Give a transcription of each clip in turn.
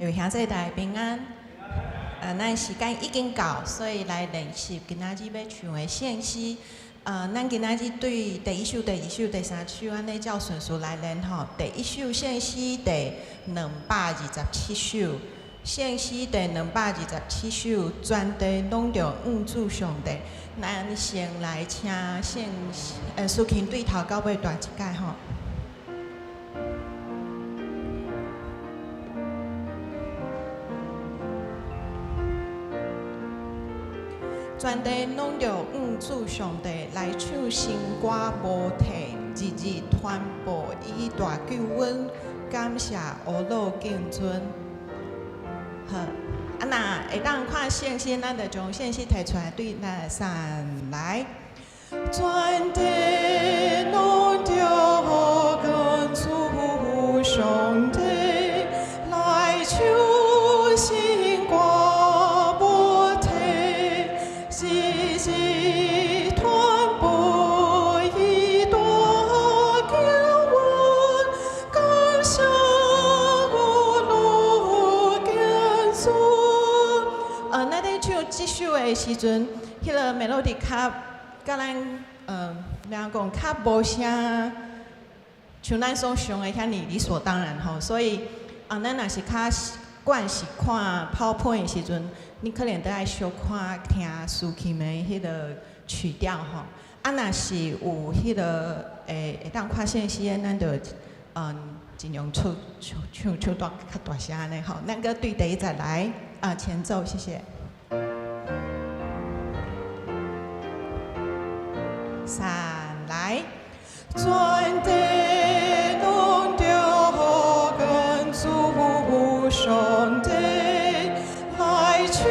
各位兄弟大家平安。咱時間已經到，所以來練習今仔日欲唱的聖詩。咱今仔日對第一首、第二首、第三首按呢照順序來練吼。第一首聖詩第227首，聖詩第兩百二十七首，全地攏著向主上帝。咱先來請聖司琴對頭到尾彈一擺吼。全地攏著向主上帝來唱新歌無退，日日傳播伊大救恩，感謝阿魯敬尊。好，啊若會當看聖詩，咱就將聖詩提出來，對咱三來。全地攏著向主上帝來唱新歌無退，日日傳播伊大救恩，感謝阿魯敬尊。咱咧唱這首的時陣，彼個 melody 較佮咱欲按怎講，較無啥像咱所想的遐爾理所當然吼，所以啊，咱若是較慣是看 PowerPoint 的時陣，你可能都愛小可聽司琴的彼個曲調吼。啊，若是有彼個會當看聖詩的，咱就盡量唱唱唱唱大較大聲按呢吼。咱閣對第一節來啊前奏，謝謝。三來，全地攏著向主上帝來唱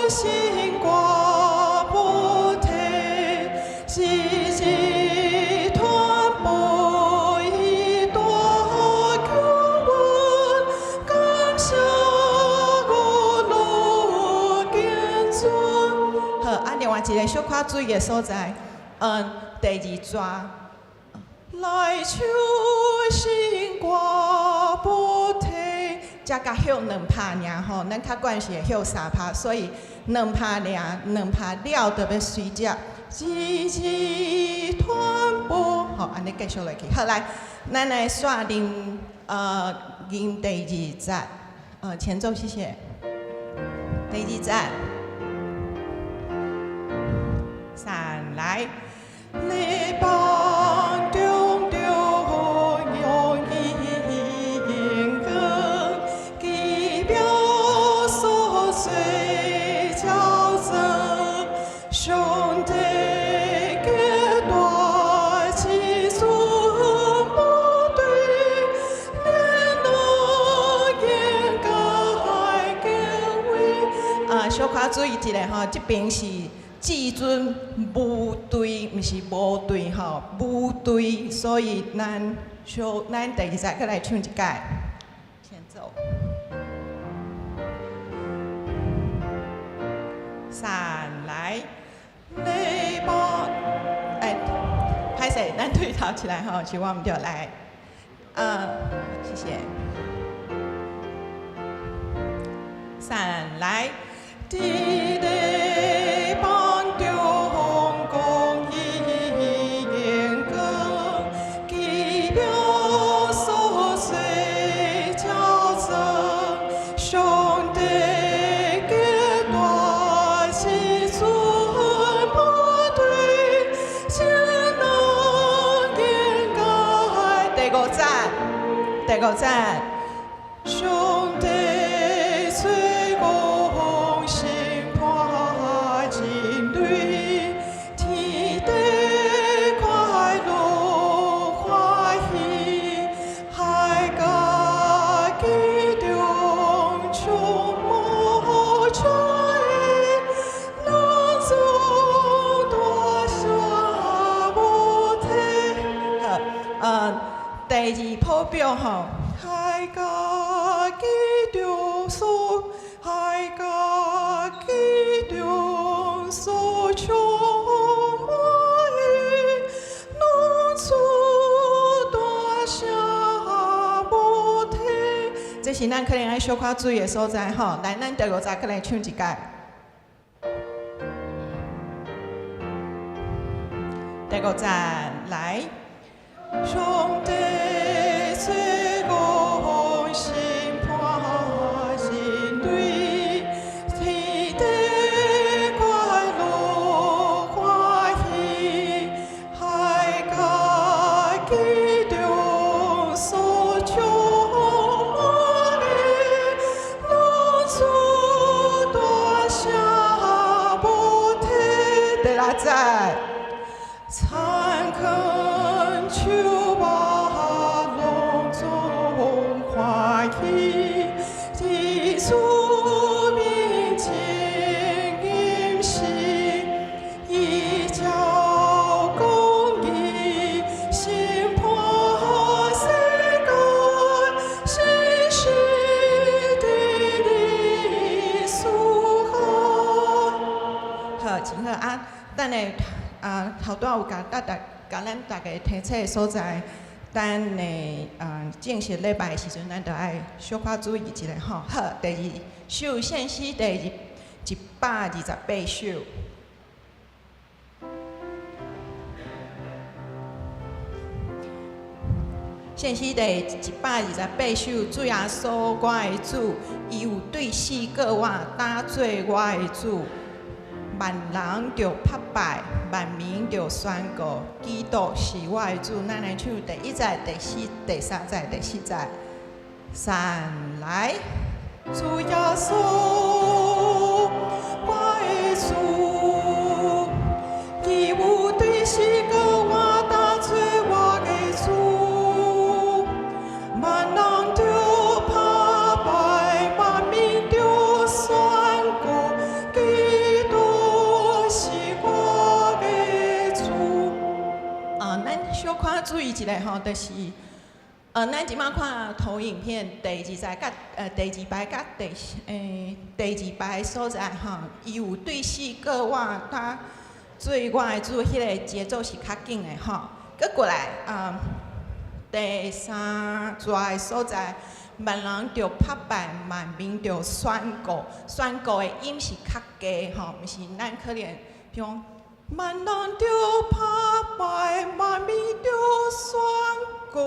新歌無退，日日傳播伊大救恩，感謝阿魯敬尊。好，啊，另外一個小可注意的所在。第二逝來唱新歌無退，才共歇兩拍爾吼，咱較慣是會歇三拍，所以兩拍爾，兩拍了就欲隨接，日日傳播，吼，按呢繼續落去。好，來，咱來煞吟第二節，前奏，謝謝。第二節。三來，列邦中著用應光，奇妙所做矯正，上帝極大至尊無對，連能應該敬畏。啊，小可注意一下吼，這邊是至尊無對，毋是無對吼，無對，所以咱小咱第二節閣來唱一擺。前奏。三來，列邦，哎，歹勢，咱對頭起來吼，是我毋對來。謝謝。三來，佇列邦中講應光，奇妙所做矯正，上帝極大至尊無對，全能應該。第五節，第五節，上帝賜我心肝真蕊，天地快樂歡喜，海角其中充滿泉，攏總大聲無退。好，第二譜表吼，海角其中所，海角其中所充滿的，攏總大聲無退。這是是咱可能愛小可注意的所在吼。來，咱第五節閣來唱一擺。第五節來，上帝賜我審判神類，天地快樂歡喜，海角激動所充滿的，攏出大聲無體。第六節。田墾樹木攏總歡喜，佇主面前吟詩，伊照公義審判世間，誠實的理賜福。好，真好啊！等下啊，頭拄仔有共大家，共咱逐家提醒的所在，等下啊正式禮拜的時陣，咱著愛小可注意一下吼。好，第二首聖詩第128首。聖詩第128首，主耶穌，我的主，伊有對死過我，擔做我的主。萬人著拍拜，萬民著宣告，基督是我的主。咱來唱第一節、第四、第三節、第四節。三來，主耶穌，我的主，伊有對死過我，擔做我的主。萬人著拍拜，萬民著宣告，基督是我的主。啊，咱小可注意一下吼，就是，咱這擺看投影片第二節佮第二排佮第二排所在吼，伊有對死過我，擔做我的主，彼個節奏是較緊的吼。閣過來啊，第三節的所在，萬人著拍拜，萬民著宣告，宣告的音是較低吼，毋是咱可能，比如講，萬人著拍拜，萬民著宣告，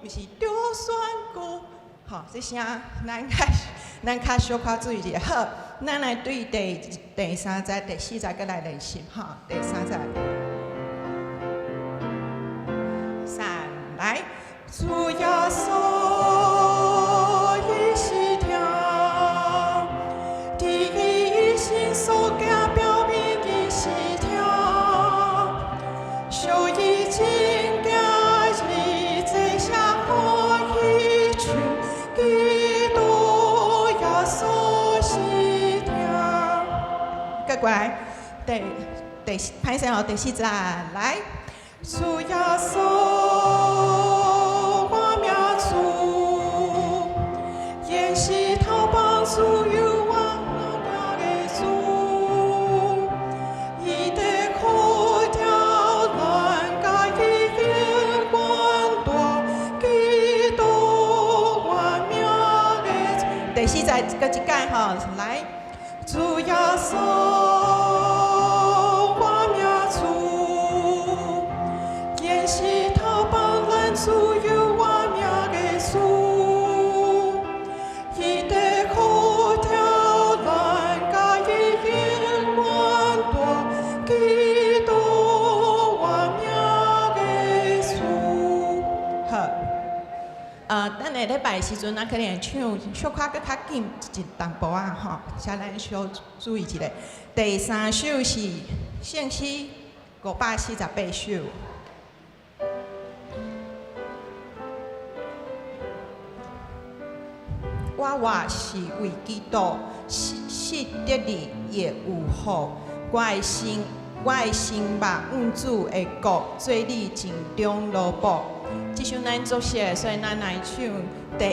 毋是著宣告，吼，這聲咱較小可注意一下。好，咱來對第三節、第四節閣來練習，吼，第三節。三來，主耶穌伊是疼，佇伊一生所行表明伊是疼，小伊真行日坐下歡喜唱，基督耶穌是疼。閣過來，第歹勢哦，第四節來，主耶穌我命主，現時頭幫助有我的主，伊的苦挑咱家己永遠大，基督我命的主。第四節閣一擺吼，來，主耶穌我命主，現時頭幫咱主有我命的主，伊的苦挑咱家己永遠大，基督我命的主。好，等下禮拜的時陣，咱可能會唱小可閣較緊一淡薄仔吼，請咱小注意一下。第三首是聖詩548首。我活是為基督，死得利亦有福。我的心目向主的國，做你盡忠奴僕。這首咱足熟，所以咱來唱第二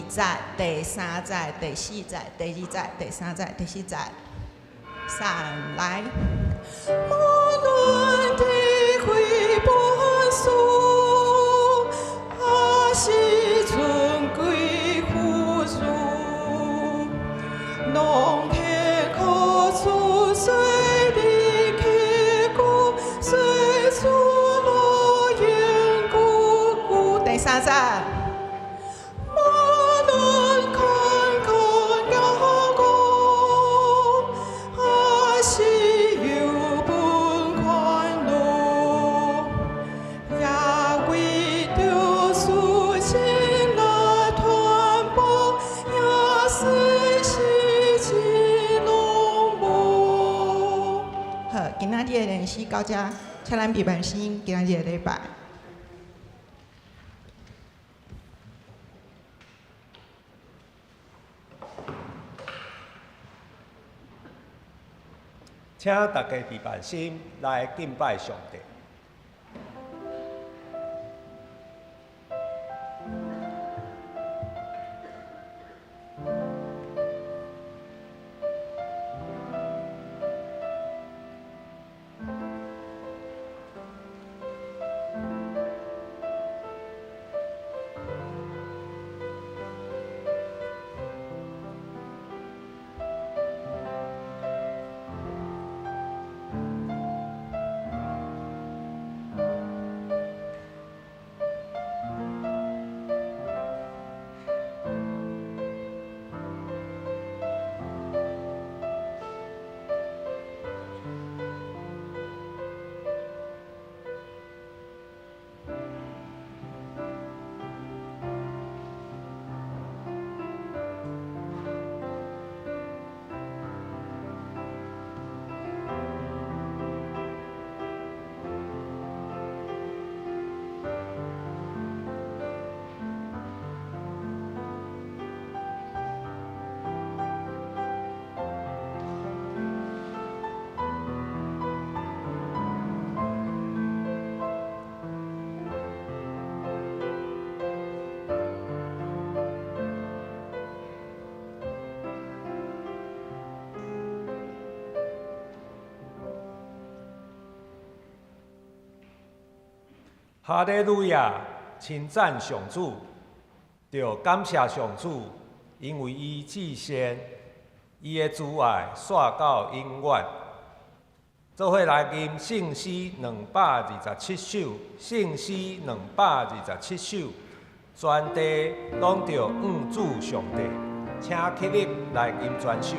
節、第三節、第四節、第二節、第三節、第四節。三來。無論智慧本事，還是尊貴富足，三節。無論坎坷艱苦，還是有本寬路，也為著事情來傳播，耶穌奇蹟攏無。好，今仔日的練習到這，請咱閉目心，今仔日的禮拜。請大家閉目心來敬拜上帝。哈利路亞，稱讚上主，著感謝上主，因為伊至善，伊的慈愛紲到永遠。做伙來吟聖詩227首，聖詩227首，全地攏著向主上帝，請起立來吟全首。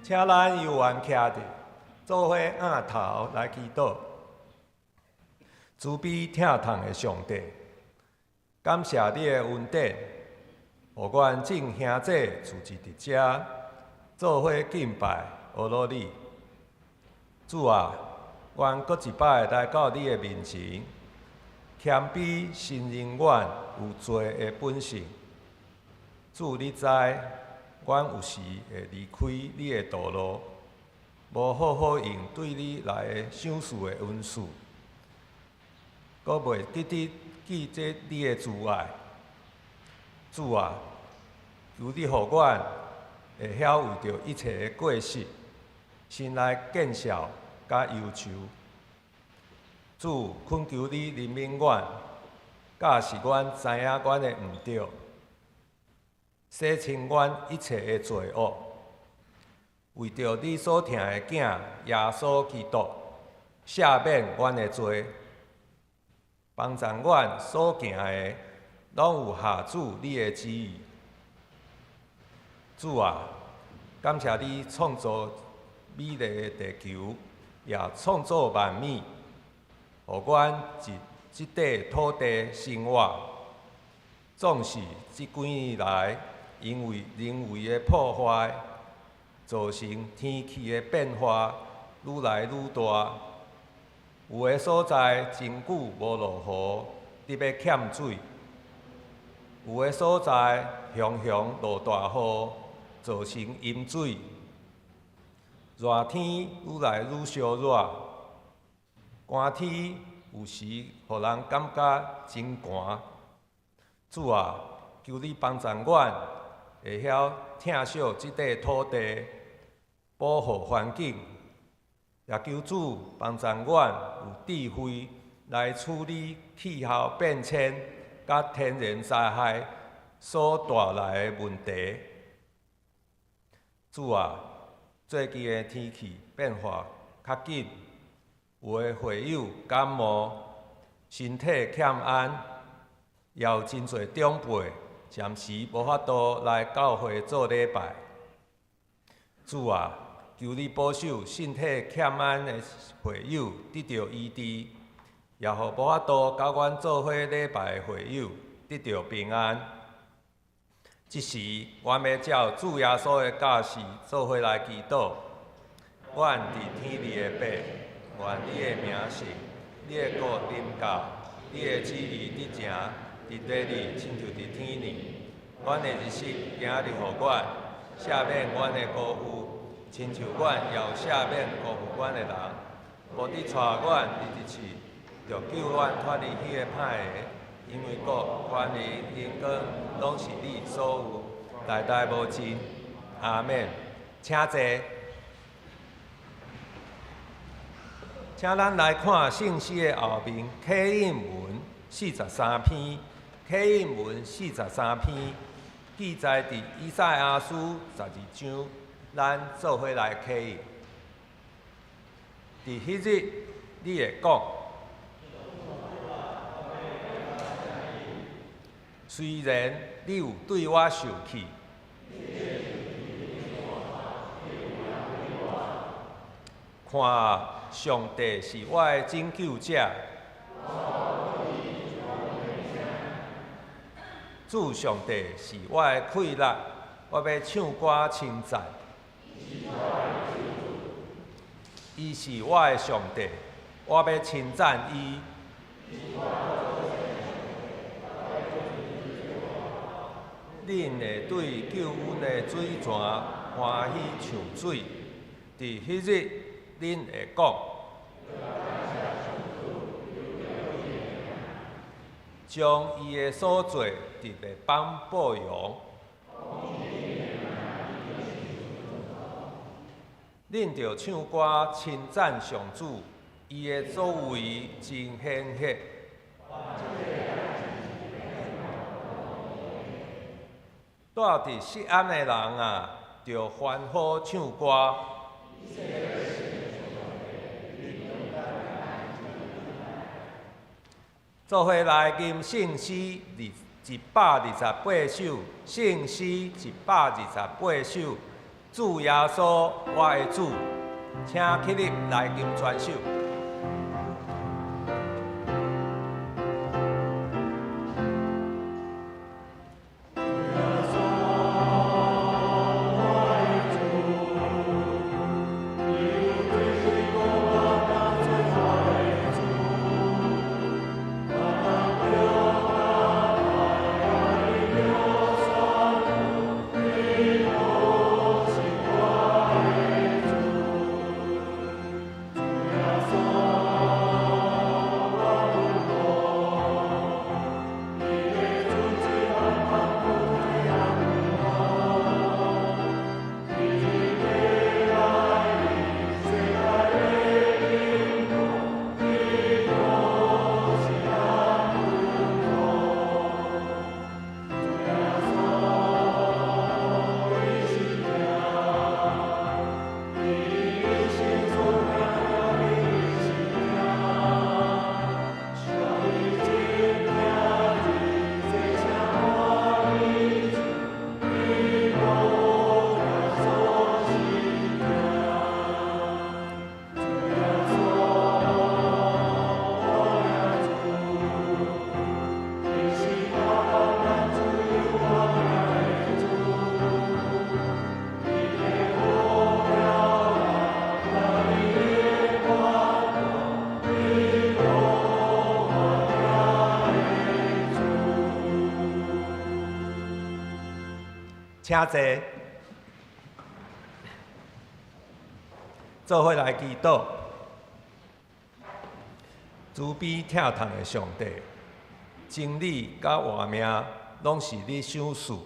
請咱猶原徛佇，做伙仰頭來祈禱。慈悲疼痛的上帝，感謝你的恩典，予阮眾兄弟聚集佇遮，做伙敬拜阿羅你。主啊，阮閣一擺來到你的面前，謙卑承認阮有罪的本性。主，你知，阮有時會離開你的道路，無好好用對你來的賞賜的恩賜，閣袂記得記這你的慈愛。主啊，求你予阮會曉為著一切的過失，心內見笑佮憂愁。主，懇求你憐憫阮，教示阮知影阮的毋對，洗清阮一切的罪惡。為著你所疼的囝耶穌基督，赦免阮的罪，幫助阮所行的，攏有合主你的旨意。主啊，感謝你創造美麗的地球，也創造萬物，予阮佇這塊土地生活。縱使這幾年來，因為人為的破壞，造成天氣的變化愈來愈大，有的所在真久無落雨，特別欠水；有的所在常常落大雨，造成淹水。熱天愈來愈燒熱，寒天有時予人感覺真寒。主啊，求你幫助阮會曉疼惜這塊土地，保護環境，也求主幫助阮有智慧來處理氣候變遷佮天然災害所帶來的問題。主啊，最近的天氣變化較緊，有的會友感冒，身體欠安，也有真濟長輩暫時無法度來教會做禮拜。主啊，求你保守身體欠安的會友得著醫治，也予無法度佮阮做伙禮拜的會友得著平安。這時，阮欲照主耶穌的教示做伙來祈禱。阮佇天裡的父，願你的名聖，你的國臨到，你的旨意得成，佇地裡親像佇天爾。阮的日食今日予阮，赦免阮的辜負，親像阮也有赦免辜負阮的人。無得帶阮入入試，著救阮脫離彼個歹的。因為國、權力、榮光，攏是你所有，代代無盡。阿們。請坐。請咱來看聖詩的後面，啟應文四十三篇，啟應文四十三篇記載佇以賽亞書12章，咱做伙來啟應。佇彼日，你會講。雖然你有對我受氣，看啊，上帝是我的拯救者，主上帝是我的氣力，我欲唱歌稱讚。伊是我的上帝，我欲稱讚伊。恁會對救恩的水泉歡喜唱水，佇彼日，恁會講：將伊的所做特別邦報揚。恁著唱歌稱讚上主，伊的作為真顯赫。住佇錫安的人啊，著歡呼唱歌。做伙來吟聖詩128首，聖詩128首，主耶穌，我的主，請起立來金傳授。請坐，做伙來祈禱。慈悲疼痛的上帝，真理佮活命攏是你賞賜，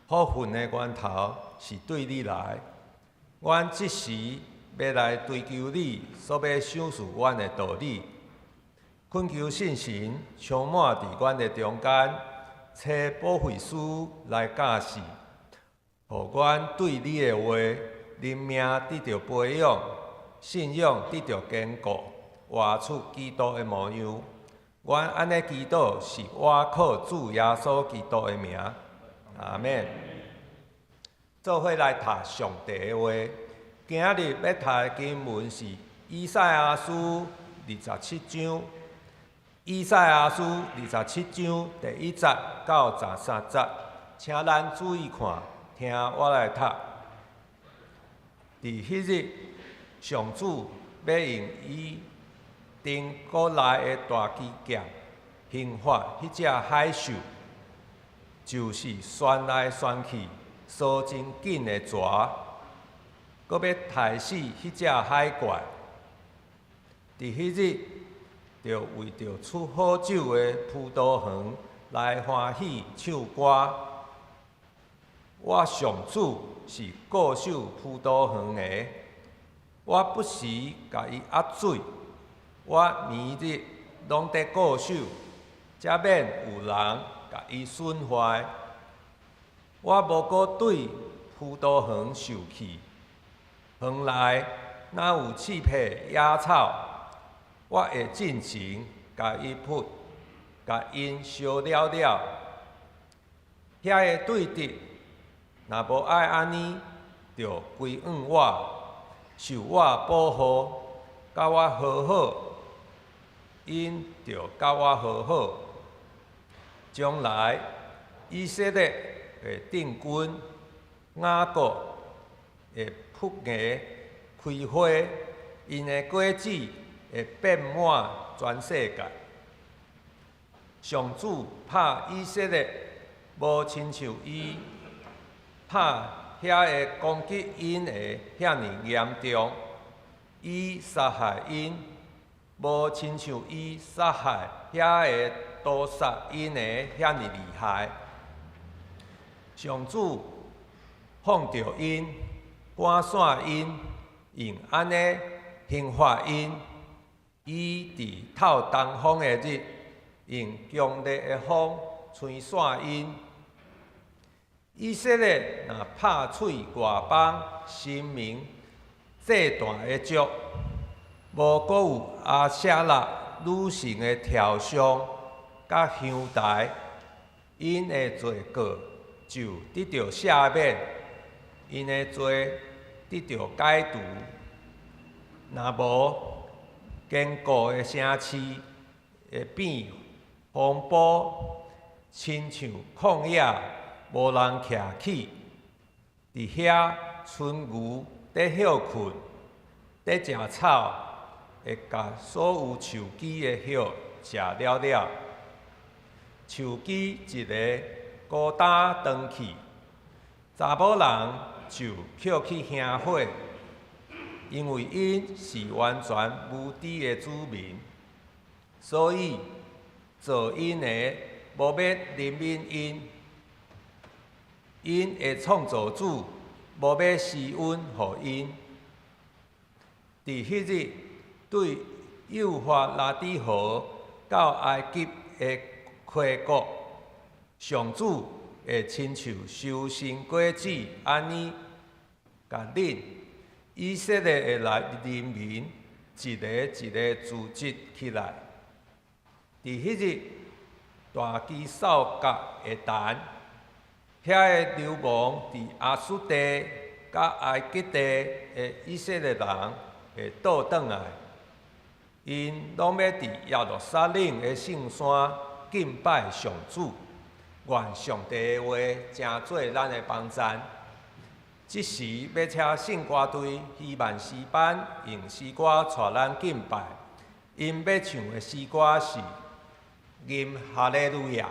福分的源頭是對你來。阮這時欲來追求你所欲賞賜阮的道理，懇求聖神充滿佇阮的中間，差保惠師來教示。予阮對你的話，靈命得著培養，信仰得著堅固，活出基督的模樣。阮按呢祈禱，是倚靠主耶穌基督的名。阿們。做伙來讀上帝的話。今日欲讀的經文是以賽亞書二十七章。以賽亞書二十七章第一節到十三節，請咱注意看。聽我來讀。佇彼日，上主欲用伊殿閣內的大旗劍刑罰彼隻海獸，就是旋來旋去、踅真緊的蛇，閣欲刣死彼隻海怪。佇彼日，著為著出好酒的葡萄園來歡喜唱歌。我上主是固守葡萄園的，我不時共伊壓水，我年日攏佇固守，才免有人共伊損壞。我無閣對葡萄園受氣，園內若有刺皮野草，我會盡情共伊拂，共𪜶燒了了。遐个對敵若無愛按呢，就歸向我，受我保護，佮我和好，𪜶就佮我和好。將來以色列會定根，雅各會噗芽開花，𪜶的果子會遍滿全世界。上主拍以色列，無親像伊拍遐个攻擊𪜶的遐爾嚴重，伊殺害𪜶，無親像伊殺害遐个屠殺𪜶的遐爾厲害。上主放著𪜶，趕散𪜶，用按呢刑罰𪜶。伊佇透東風的日，用強烈的風吹散𪜶。以色列若拍喙外邦神明祭壇的石，無閣有亞舍拉女神的雕像佮香台，𪜶的罪過就得著赦免。𪜶的罪得著解除。若無，堅固的城市會變荒埔，親像曠野，無人徛起。佇遐，鰆牛佇歇睏，佇食草，會共所有樹枝的葉食了了。樹枝一个孤單轉去，查某人就抾去燃火，因為𪜶是完全無知的子民，所以造𪜶的無欲憐憫𪜶，𪜶的創造主無欲施恩予𪜶。佇彼日，對幼發拉底河到埃及的溪谷，上主會親像收成果子按呢，共恁以色列的來人民一个一个聚集起來。佇彼日，大旗掃角會彈，遐个流亡佇亞述地佮埃及地的以色列人會倒轉來，𪜶攏欲佇耶路撒冷的聖山敬拜上主。願上帝的話成做咱的幫贊。這時欲請聖歌隊希曼詩班用詩歌帶咱敬拜，𪜶欲唱的詩歌是《吟哈利路亞》。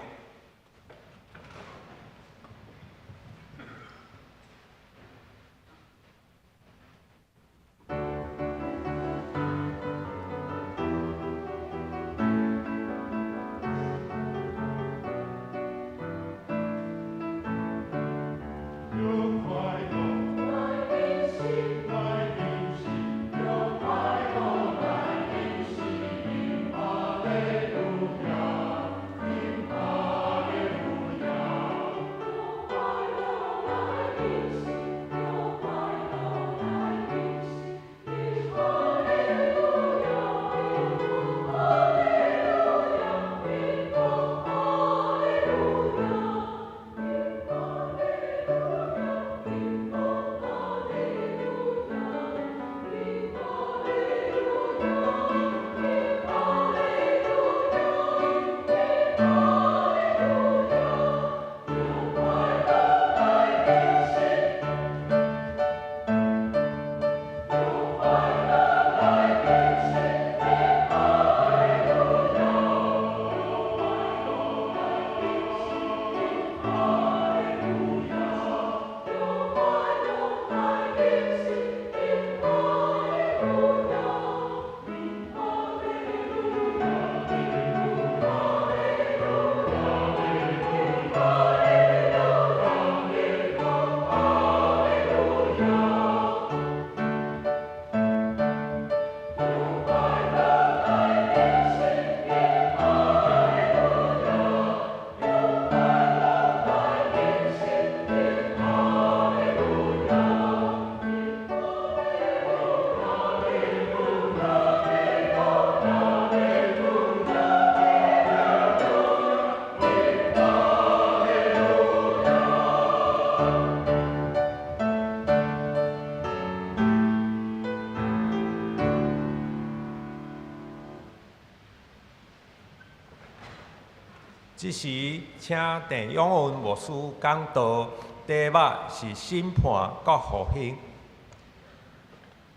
這時，請鄭永文牧師講道，題目是審判佮復興。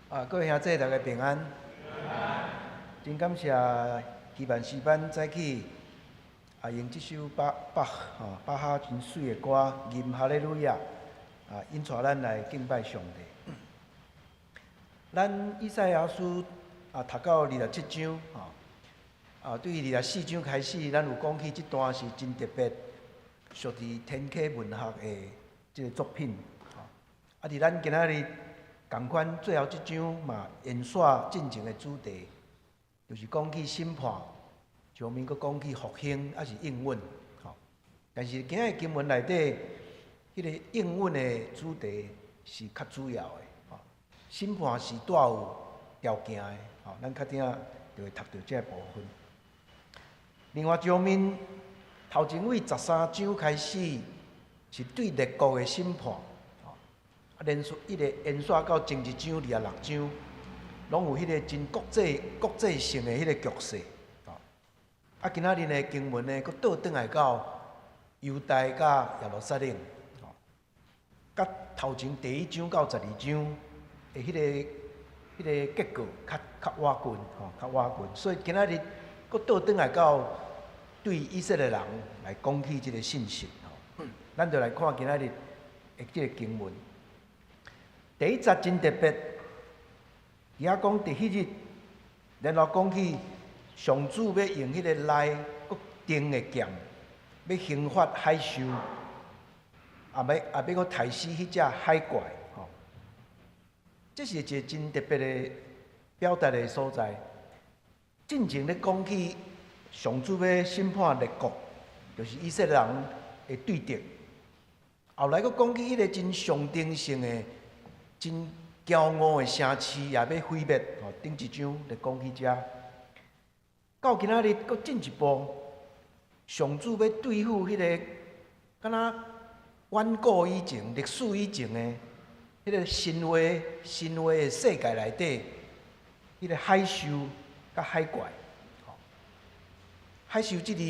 啊，各位兄弟，大家平安。真感謝希曼詩班早起啊，用這首巴巴吼巴哈真媠的歌《吟哈利路亞》啊，引帶咱來敬拜上帝。咱以賽亞書啊，讀到27章吼。啊，對24章開始，咱有講起這段是真特別，屬佇天啟文學的這個作品。啊，佇咱今仔日仝款最後這章嘛，延續進前的主題，就是講起審判，上面閣講起復興，抑是應允。吼，但是今仔日經文內底，彼個應允的主題是較主要的。吼，審判是帶有條件的。吼，咱較鼎就會讀著這个部分。另外，上面頭前位13章開始是對列國的審判，連續一直延續到前一章26章，攏有彼個真國際性的彼個局勢。啊，今仔日的經文呢，閣倒轉來到猶大佮耶路撒冷，佮頭前第一章到12章的彼個結果較倚近，吼，較倚近。所以今仔日閣倒轉來到對以色列人來講起這個信息，吼。咱就來看今仔日的這個經文。第一節真特別，伊遐講佇彼日，然後講起上主欲用彼個利閣釘的劍，欲刑罰海獸，也欲閣刣死彼隻海怪，吼。這是一個真特別的表達的所在。進前咧講起上主欲審判列國，就是以色列人的對敵。後來閣講起彼個真象徵性的、真驕傲的城市，也欲毀滅。吼，頂一章咧講起遮。到今仔日閣進一步，上主欲對付彼個敢若遠古以前、歷史以前的彼個神話的世界內底，彼個海獸佮海怪。海獸這字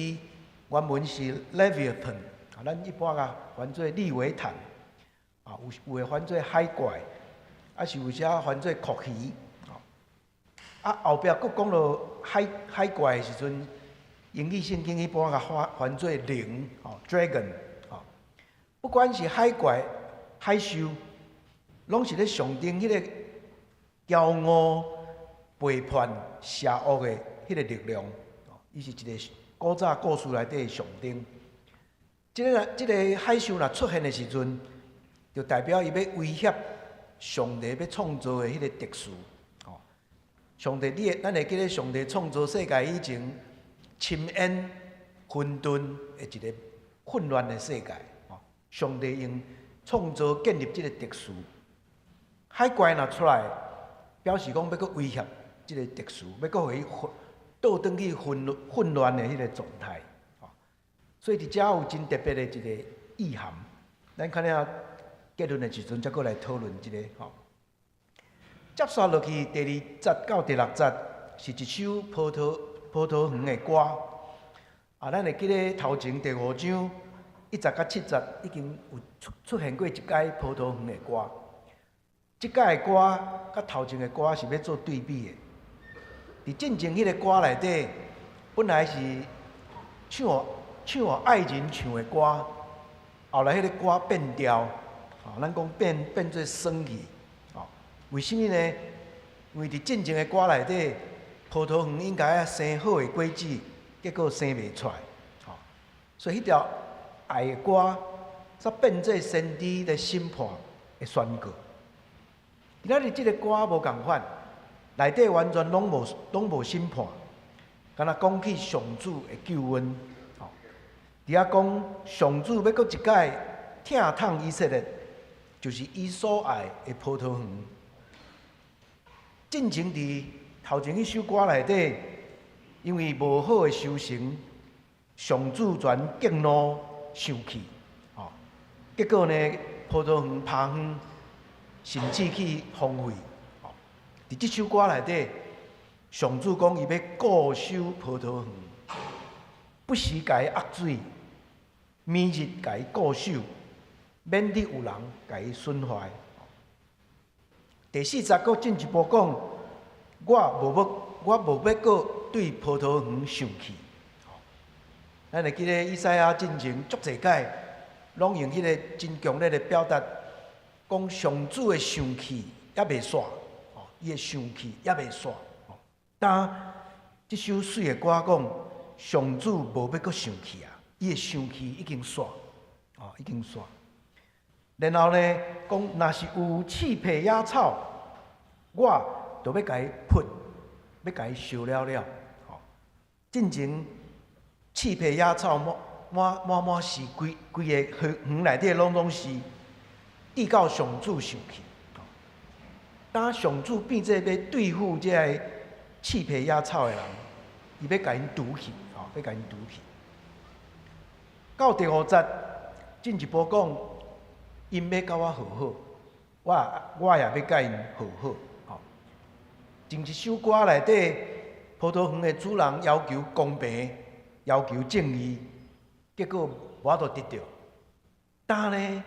原文是 Leviathan，啊，咱一般共翻做利維坦，啊，有的翻做海怪，啊是有時翻做蛞蝓。啊，後壁閣講到海怪的時陣，英語聖經一般共翻做龍，吼，dragon，吼，不管是海怪、海獸，攏是咧象徵彼個驕傲、背叛、邪惡的彼個力量。伊是一個古早故事內底的象徵。這個海獸若出現的時陣，就代表伊欲威脅上帝欲創造的彼個秩序。上帝，咱會記得上帝創造世界以前，深淵混沌的一個混亂的世界。上帝用創造建立這個秩序。海怪若出來，表示講欲閣威脅這個秩序，欲閣予伊倒轉去混亂的彼個狀態。所以佇遮有真特別的一個意涵。咱看了結論的時陣，才閣來討論這個吼。接續落去，第二節到第六節是一首葡萄園的歌。啊，咱會記得頭前第五章一節到七節已經有出現過一擺葡萄園的歌。這擺的歌佮頭前的歌是欲做對比的。佇進前彼個歌內底，本來是唱予愛人唱的歌，後來彼個歌變調，吼，咱講變做耍去。為啥物呢？因為佇進前的歌內底，葡萄園應該愛生好的果子，結果生袂出來，吼，所以彼條愛的歌，煞變做先知咧審判的宣告。今仔日這個歌無仝款，內底完全攏無審判，敢若講起上主的救恩，吼，佇遐講上主欲閣一擺疼痛以色列，就是伊所愛的葡萄園。進前佇頭前彼首歌內底，因為無好的收成，上主全激怒生氣，吼，結果呢，葡萄園趴昏，甚至去荒廢。吼，佇這首歌內底，上主講伊欲固守葡萄園，不時共伊壓水，每日共伊固守，免得有人共伊損壞。第四節閣進一步講，我無欲閣對葡萄園生氣。咱會記得以賽亞進前足濟擺，攏用彼個真強烈的表達，講上主的生氣猶未煞，伊的生氣猶未煞。當這首媠的歌講，上主無欲閣生氣啊，伊的生氣已經煞，哦，已經煞。然後呢，講若是有刺皮野草，我就欲共伊拂，欲共伊燒了了。吼，進前刺皮野草滿滿滿滿是規个園內底攏總是，直到上主生氣。當上主變做欲對付這个刺皮野草的人，伊欲共𪜶除去，吼，欲共𪜶除去。到第五節進一步講，𪜶欲佮我和好，我也欲佮𪜶和好。吼，前一首歌內底，葡萄園的主人要求公平，要求正義，結果無法度得著。但呢，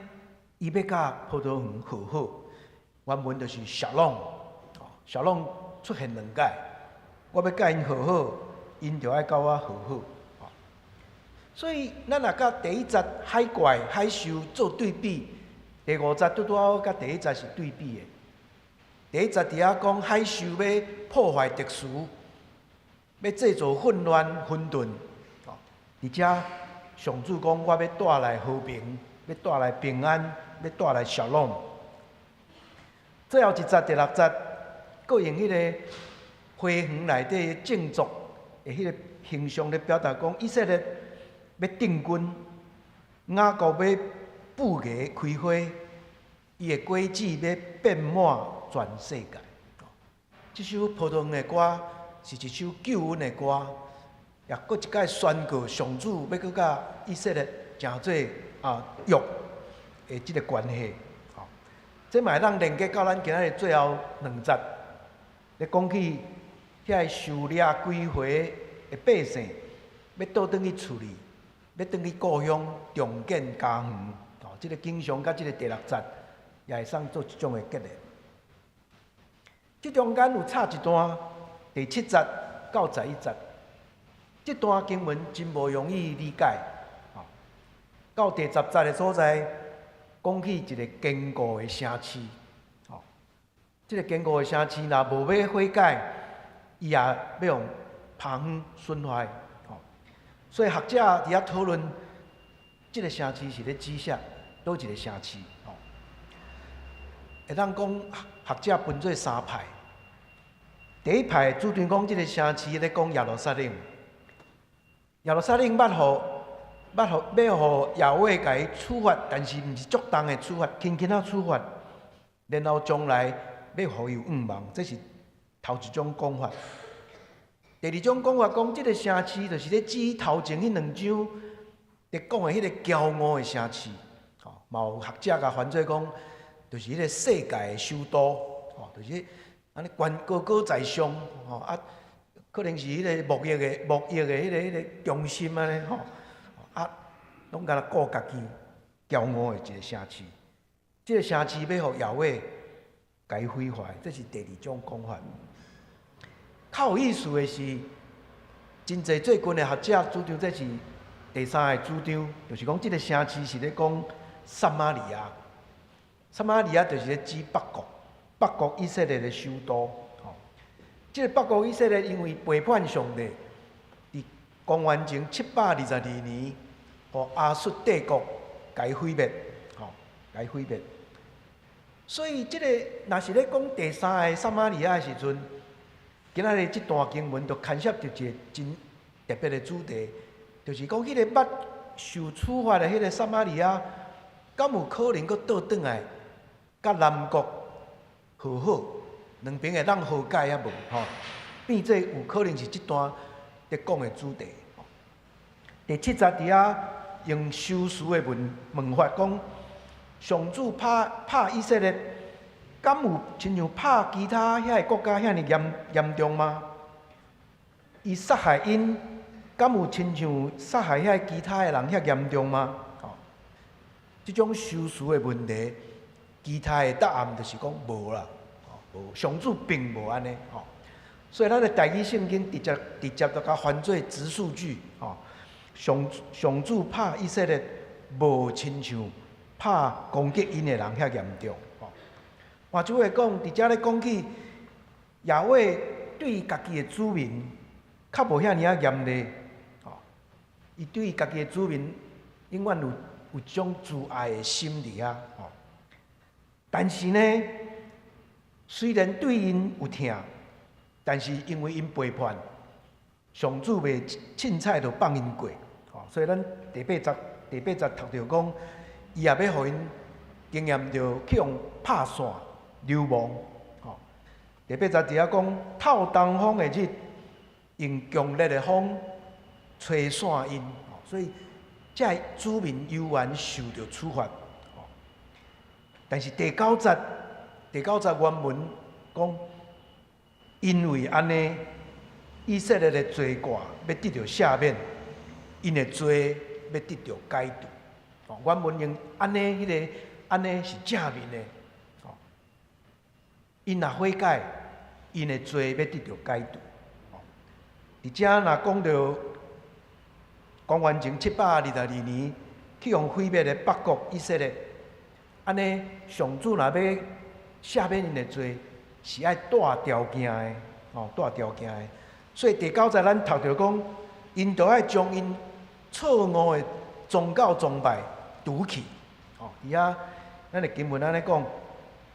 伊欲佮葡萄園和好，原文就是 Shalom，Shalom 出現兩擺，我欲佮𪜶和好，𪜶就愛佮我和好。所以，咱若佮第一節海怪、海獸做對比，第五節拄拄好佮第一節是對比的。第一節佇遐講海獸欲破壞秩序，欲製造混亂、混沌。佇遮上主講，我欲帶來和平，欲帶來平安，欲帶來 Shalom。最後一節第六節，閣用彼个花園內底種作的彼個形象咧表達講，以色列欲定根，雅各欲布芽開花，伊的果子欲遍滿全世界。這首葡萄園的歌是一首救恩的歌，也閣一擺宣告上主欲閣佮以色列成做約的這个關係。這嘛會當連結到咱今仔日最後兩節，咧講起遐个受掠歸回的百姓，欲倒轉去厝裡，欲轉去故鄉重建家園。哦，這个景象佮這个第六節也會使做這種的結連。這中間有插一段第七節到11節，這段經文真無容易理解。到第十節的所在，講起一個堅固的城市。哦，這个堅固的城市若無欲悔改，伊也欲予拍昏損壞。哦，所以學者佇遐討論，這个城市是咧指啥？佗一个城市？哦，會當講學者分做三派。第一派主張講，這个城市咧講耶路撒冷。耶路撒冷捌予捌予欲予耶和華共伊處罰，但是毋是足重的處罰，輕輕仔處罰，然後將來欲予伊有向望，這是頭一種講法。第二種講法講，這个城市就是咧指頭前彼兩章佇講的彼个驕傲的城市。吼，嘛有學者共翻做講，就是彼个世界的首都，吼，就是按呢懸高高在上，吼啊，可能是彼个貿易的彼个中心按呢吼，啊，攏干焦顧家己，驕傲的一个城市。這个城市欲予耶和華共伊毀壞，這是第二種講法。較有意思的是，真濟最近的學者主張這是第三個主張，就是講這个城市是咧講撒瑪利亞。撒瑪利亞就是咧指北國，北國以色列的首都。吼，這个北國以色列因為背叛上帝，佇公元前722年，予亞述帝國共伊毀滅，吼，共伊毀滅。所以，這个若是咧講第三个撒瑪利亞的時陣，今仔日這段經文就牽涉著一个真特別的主題，就是講彼个捌受處罰的彼个撒瑪利亞，敢有可能閣倒轉來，佮南國和好，兩邊會當和解抑無？吼，變做有可能是這段咧講的主題。第七節佇遐用修辭的問問法講，上主拍拍以色列，敢有親像拍其他遐个國家遐爾嚴嚴重嗎？伊殺害𪜶，敢有親像殺害遐其他的人遐嚴重嗎？吼，這種修辭的問題，其他的答案就是講無啦，無，上主並無按呢，吼。所以咱的台語聖經直接直接就共翻做直述句，吼，上上主拍以色列，無親像拍攻擊𪜶的人遐嚴重，吼。換句話講，佇遮咧講起，耶和華對家己的子民，較無遐爾仔嚴厲，吼。伊對家己的子民，永遠有有種慈愛的心佇遐，吼。但是呢，雖然對𪜶有疼，但是因為𪜶背叛，上主袂凊彩就放𪜶過，吼。所以咱第八節第八節讀著講，伊也欲予𪜶經驗著去予拍散流亡，吼。第八節佇遐講，透東風的日，用強烈的風吹散𪜶，所以這个子民猶原受著處罰。但是第九節第九節原文講，因為按呢，以色列的罪過欲得著赦免，𪜶的罪欲得著解除。哦，原文用按呢，彼个按呢是正面的。哦，𪜶若悔改，𪜶的罪欲得著解除。哦，佇遮若講著公元前722年去予毀滅的北國以色列，按呢上主若欲赦免𪜶的罪，是愛帶條件的，哦，帶條件的。所以第九節咱讀著講，𪜶著愛將𪜶錯誤的宗教崇拜除去。哦，佇遐咱的經文按呢講，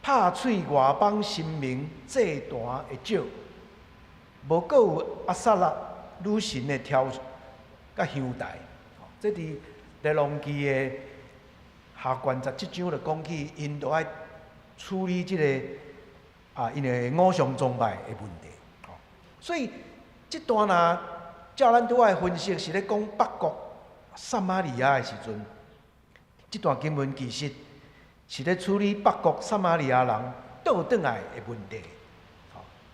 拍碎外邦神明祭壇的石，無閣有亞撒拉女神的雕佮香台。哦，這佇列王紀的下卷17章就講起，𪜶著愛處理這個啊，𪜶的偶像崇拜的問題。哦，所以這段若照咱拄仔的分析，是咧講北國撒瑪利亞的時陣，這段經文其實是咧處理北國撒瑪利亞人倒轉來的問題。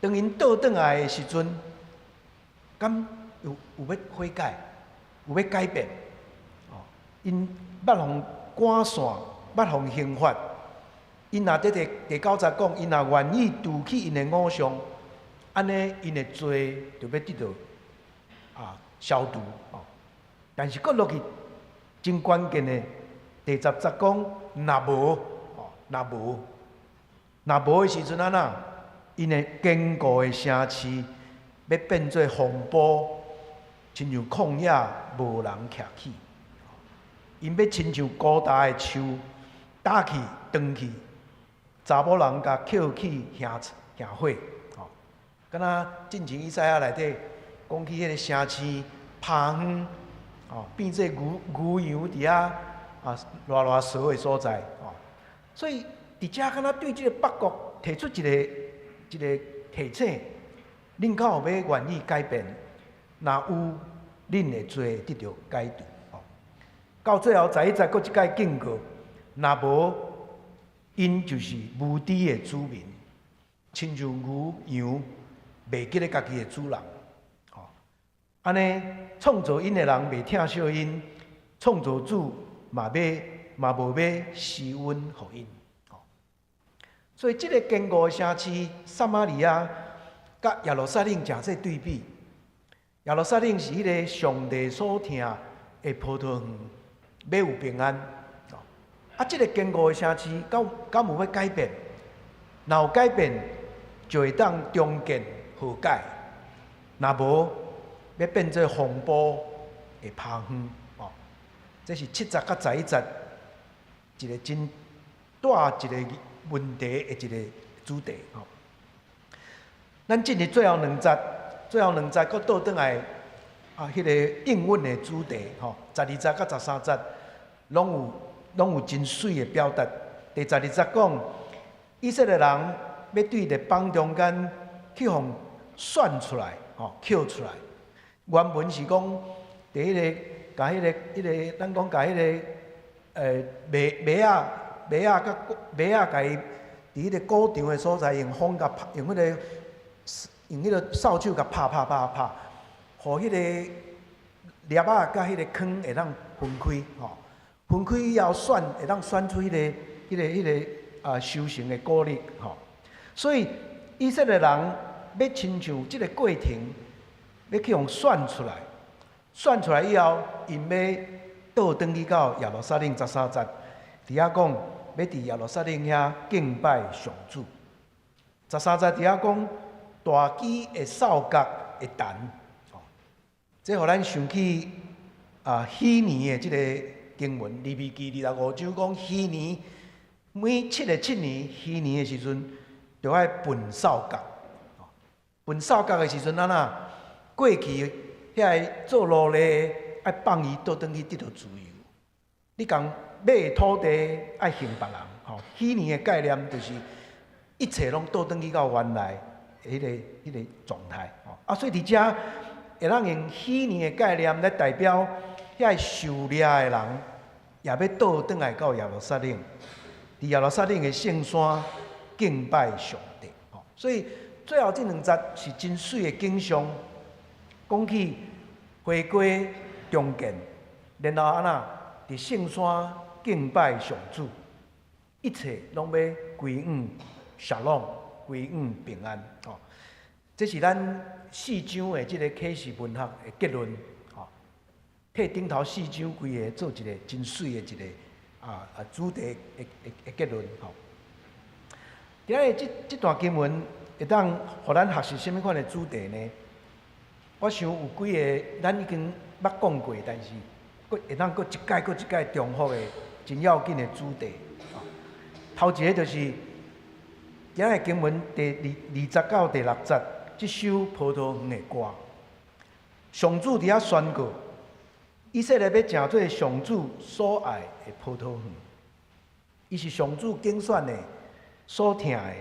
當𪜶倒轉來的時陣，敢有欲悔改，有欲改變？哦，𪜶捌予趕散，捌予刑罰。𪜶若佇第九節講，𪜶若願意除去𪜶的偶像，按呢𪜶的罪就欲得著消除。哦，但是閣落去真關鍵的第10節講，若無，哦，若無，若無的時陣按怎？𪜶的堅固的城市欲變做荒埔，親像曠野無人徛起。𪜶欲親像高大的樹，打去斷去，查某人共抾去燃燃火。吼，敢若進前以賽亞內底講起彼個城市拍荒，吼，變做牛牛羊佇遐賴賴趖的所在。吼，所以佇遮敢若對這個北國提出一個提醒，恁敢有欲願意改變？若有，恁的罪得著解除。到最後11節閣一擺警告，若無，𪜶就是無知的子民，親像牛羊袂記得家己的主人。吼，按呢創造𪜶的人袂疼惜𪜶，創造主嘛欲嘛無欲施恩予𪜶。所以這個堅固的城市撒瑪利亞，佮耶路撒冷誠濟對比。耶路撒冷是彼個上帝所疼的葡萄園，欲有平安。啊，這個堅固的城市，敢有欲改變？若有改變，就會當重建和解；若無，欲變做荒埔的拍荒。哦，這是7節佮11節一個真大一個問題的一個主題。吼，咱進入最後兩節，最後兩節閣倒轉來啊，彼個應允的主題。吼，12節佮13節攏有真媠的表達。第12節講，以色列人欲對列邦中間去予選出來，吼，抾出來。原文是講，佇彼個，共彼個，彼個，咱講共彼個，馬馬仔，馬仔佮馬仔，共伊佇彼個鼓場的所在，用風共拍，用彼個掃帚共拍拍拍拍，予彼個粒仔佮彼個糠會當分開，吼，分開以後選，會當選出彼個收成的穀粒，吼。所以以色列人欲親像這個過程，欲去予選出來，選出來以後，𪜶欲倒轉去到耶路撒冷。13節，佇遐講，欲佇耶路撒冷遐敬拜上主。13節佇遐講，大雞的掃角會彈，這予咱想起禧年的這个經文，利未記25章講禧年，每七个七年禧年的時陣，著愛歕掃角。歕掃角的時陣，按怎？過去遐个做奴隸愛放伊倒轉去得著自由。你共買土地愛還別人，吼，禧年的概念就是一切攏倒轉去到原來的彼個狀態。啊，所以佇遮會當用禧年的概念來代表遐个受掠的人，也欲倒轉來到耶路撒冷，佇耶路撒冷的聖山敬拜上帝。所以最後這兩節是真媠的景象，講起回歸重建，然後按怎佇聖山敬拜上主，一切攏欲歸向 Shalom，歸向平安。哦，這是咱四章的這個啟示文學的結論。吼，替頂頭四章規个做一個真媠的一個主題的結論。吼，今日這段經文會當予咱學習啥物款的主題呢？我想有幾个咱已經捌講過，但是閣會當閣一擺閣一擺重複的真要緊的主題。頭一个就是今日經文第二節到第六節，這首葡萄園的歌。上主佇遐宣告，以色列欲成做上主所愛的葡萄園，伊是上主揀選的、所疼的、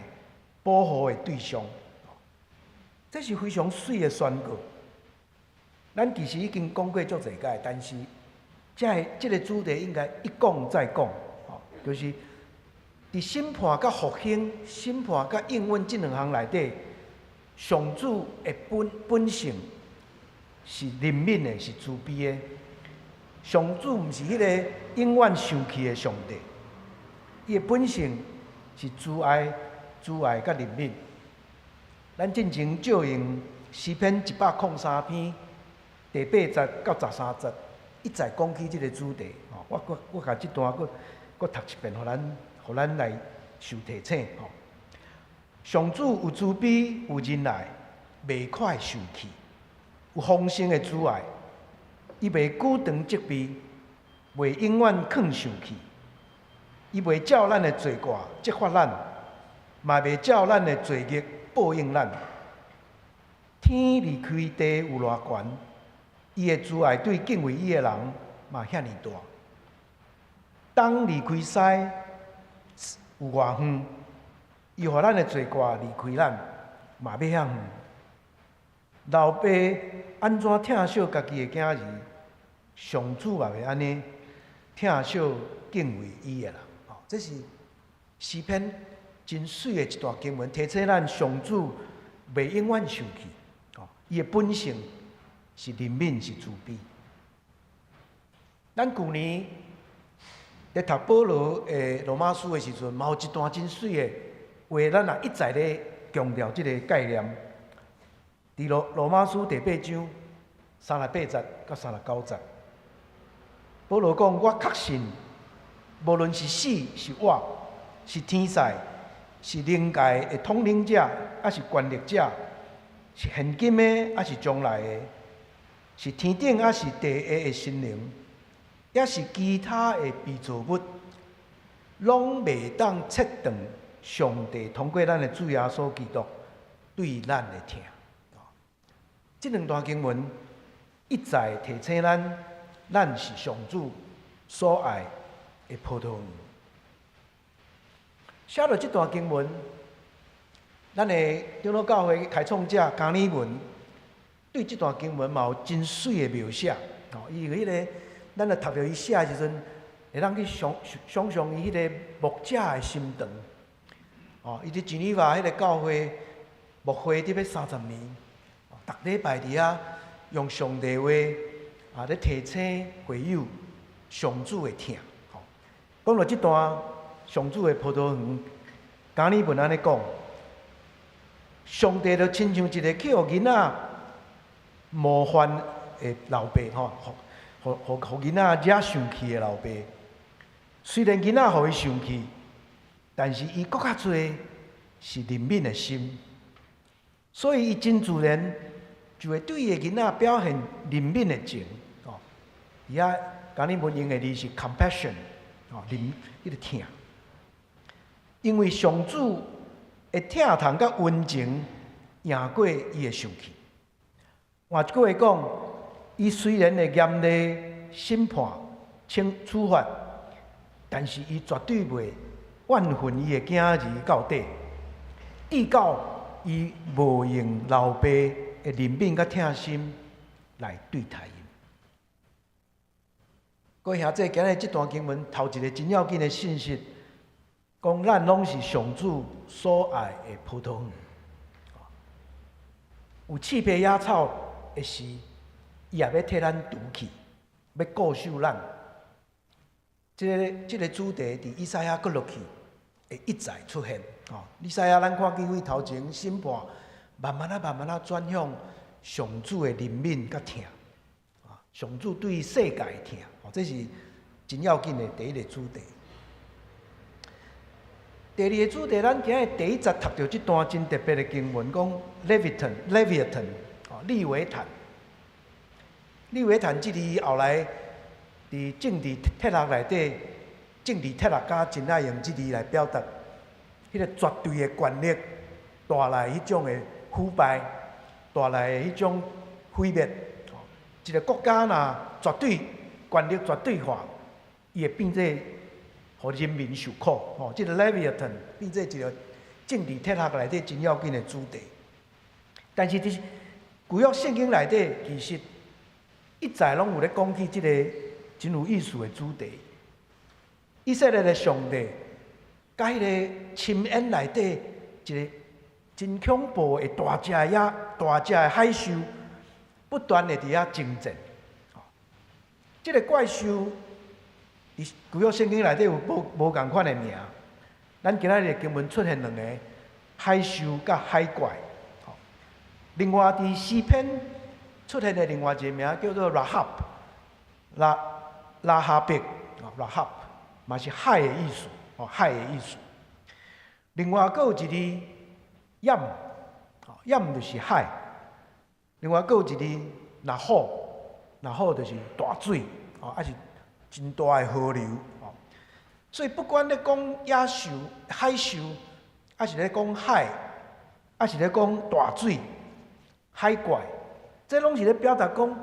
保護的對象。這是非常媠的宣告。咱其實已經講過足濟擺，但是這個主題應該一講再講，就是佇審判佮復興、審判佮應允這兩項內底，上主的本性是憐憫的，是慈悲的。上主毋是彼个永遠生氣的上帝，伊的本性是慈愛、慈愛佮憐憫。咱進前借用詩篇103篇第八節到13節，一再講起這个主題。我閣閣共這段閣閣讀一遍，予咱來受提醒。吼，上主有慈悲，有仁愛，袂快受氣，有豐盛的慈愛，伊袂久長責備，袂永遠囥生氣，伊袂照咱的罪過責罰咱，嘛袂照咱的罪孽報應咱。天離開地有偌懸，伊的慈愛對敬畏伊的人嘛遐爾大。東離開西有偌遠，伊予咱的罪過離開咱，嘛欲遐遠。老爸按怎疼惜家己的囝兒，上主嘛會按呢疼惜敬畏伊的人。哦，這是詩篇真媠的一段經文，提醒咱上主袂永遠生氣。哦，伊的本性是憐憫，是慈悲。咱舊年咧讀保羅的羅馬書的時陣，嘛有一段真媠的話，咱也一再咧強調這个概念。佇羅馬書第八章38節到39節，保羅講：我確信，無論是死是活，是天使，是靈界的統領者，抑是權力者，是現今的，抑是將來的，是天頂抑是地下的神靈，抑是其他的被造物，攏袂當切斷上帝通過咱的主耶穌基督對咱的疼。這兩段經文一再提醒咱，咱是上主所愛的葡萄園。寫落這段經文，咱的長老教會開創者加爾文對這段經文嘛有真媠的描寫。哦，伊彼个，咱來讀著伊寫的時陣，會當去想像伊彼个牧者的心腸。哦，伊佇濟尼瓦彼个教會牧會佇欲30年，逐禮拜佇遐用上帝話咧提醒會友上主的疼。吼，講到這段上主的葡萄園，加爾文按呢講，上帝就親像一個去予囡仔冒犯的老爸，吼，予囡仔惹生氣的老爸。雖然囡仔予伊生氣，但是伊閣較濟是憐憫的心，所以伊真自然就會對伊的囡仔表現憐憫的情。哦，佇遐加爾文用的字是 compassion，哦，憐彼個疼。因為上主的疼痛佮溫情贏過伊的生氣。換一句話講，伊雖然會嚴厲審判、懲處罰，但是伊絕對袂怨恨伊的囝兒到底，直到伊無用老爸的憐憫佮疼心來對待𪜶。各位兄弟，今日這段經文頭一个真要緊的信息，講咱攏是上主所愛的葡萄園。有刺皮野草的時，伊也欲替咱除去，欲顧守咱。這個主題佇以賽亞閣落去，會一再出現。吼，以賽亞咱看見對頭前審判，慢慢仔慢慢仔轉向上主的憐憫佮疼。啊，上主對世界的疼，吼，這是真要緊的第一個主題。第二個主題，咱今日第一節讀著這段真特別的經文，講 Leviathan，Leviathan，哦，利維坦。利維坦這字後來佇政治哲學內底，政治哲學家真愛用這字來表達彼個絕對的權力帶來彼種的腐敗，帶來的彼種毀滅。一個國家若絕對權力絕對化，伊會變做予人民受苦。吼，這個 Leviathan 變做一個政治哲學內底真要緊的主題。但是佇舊約聖經內底，其實一再攏有咧講起這個真有意思的主題。以色列的上帝，佮彼個深淵內底一個真恐怖的大隻的野、大隻的海獸，不斷的佇遐爭戰。這個怪獸佇舊約聖經內底有無無仝款的名。咱今仔日經文出現兩個海獸佮海怪。另外佇詩篇出現的另外一個名叫做 Rahab，拉拉哈伯，Rahab 嘛是海的意思，哦，海的意思。另外閣有一字 Yam， Yam 就是海。另外閣有一字拿虎，拿虎就是大水，哦，抑是真大的河流，哦。所以不管咧講野獸、海獸，抑是咧講海，抑是咧講大水、海怪，這攏是咧表達講，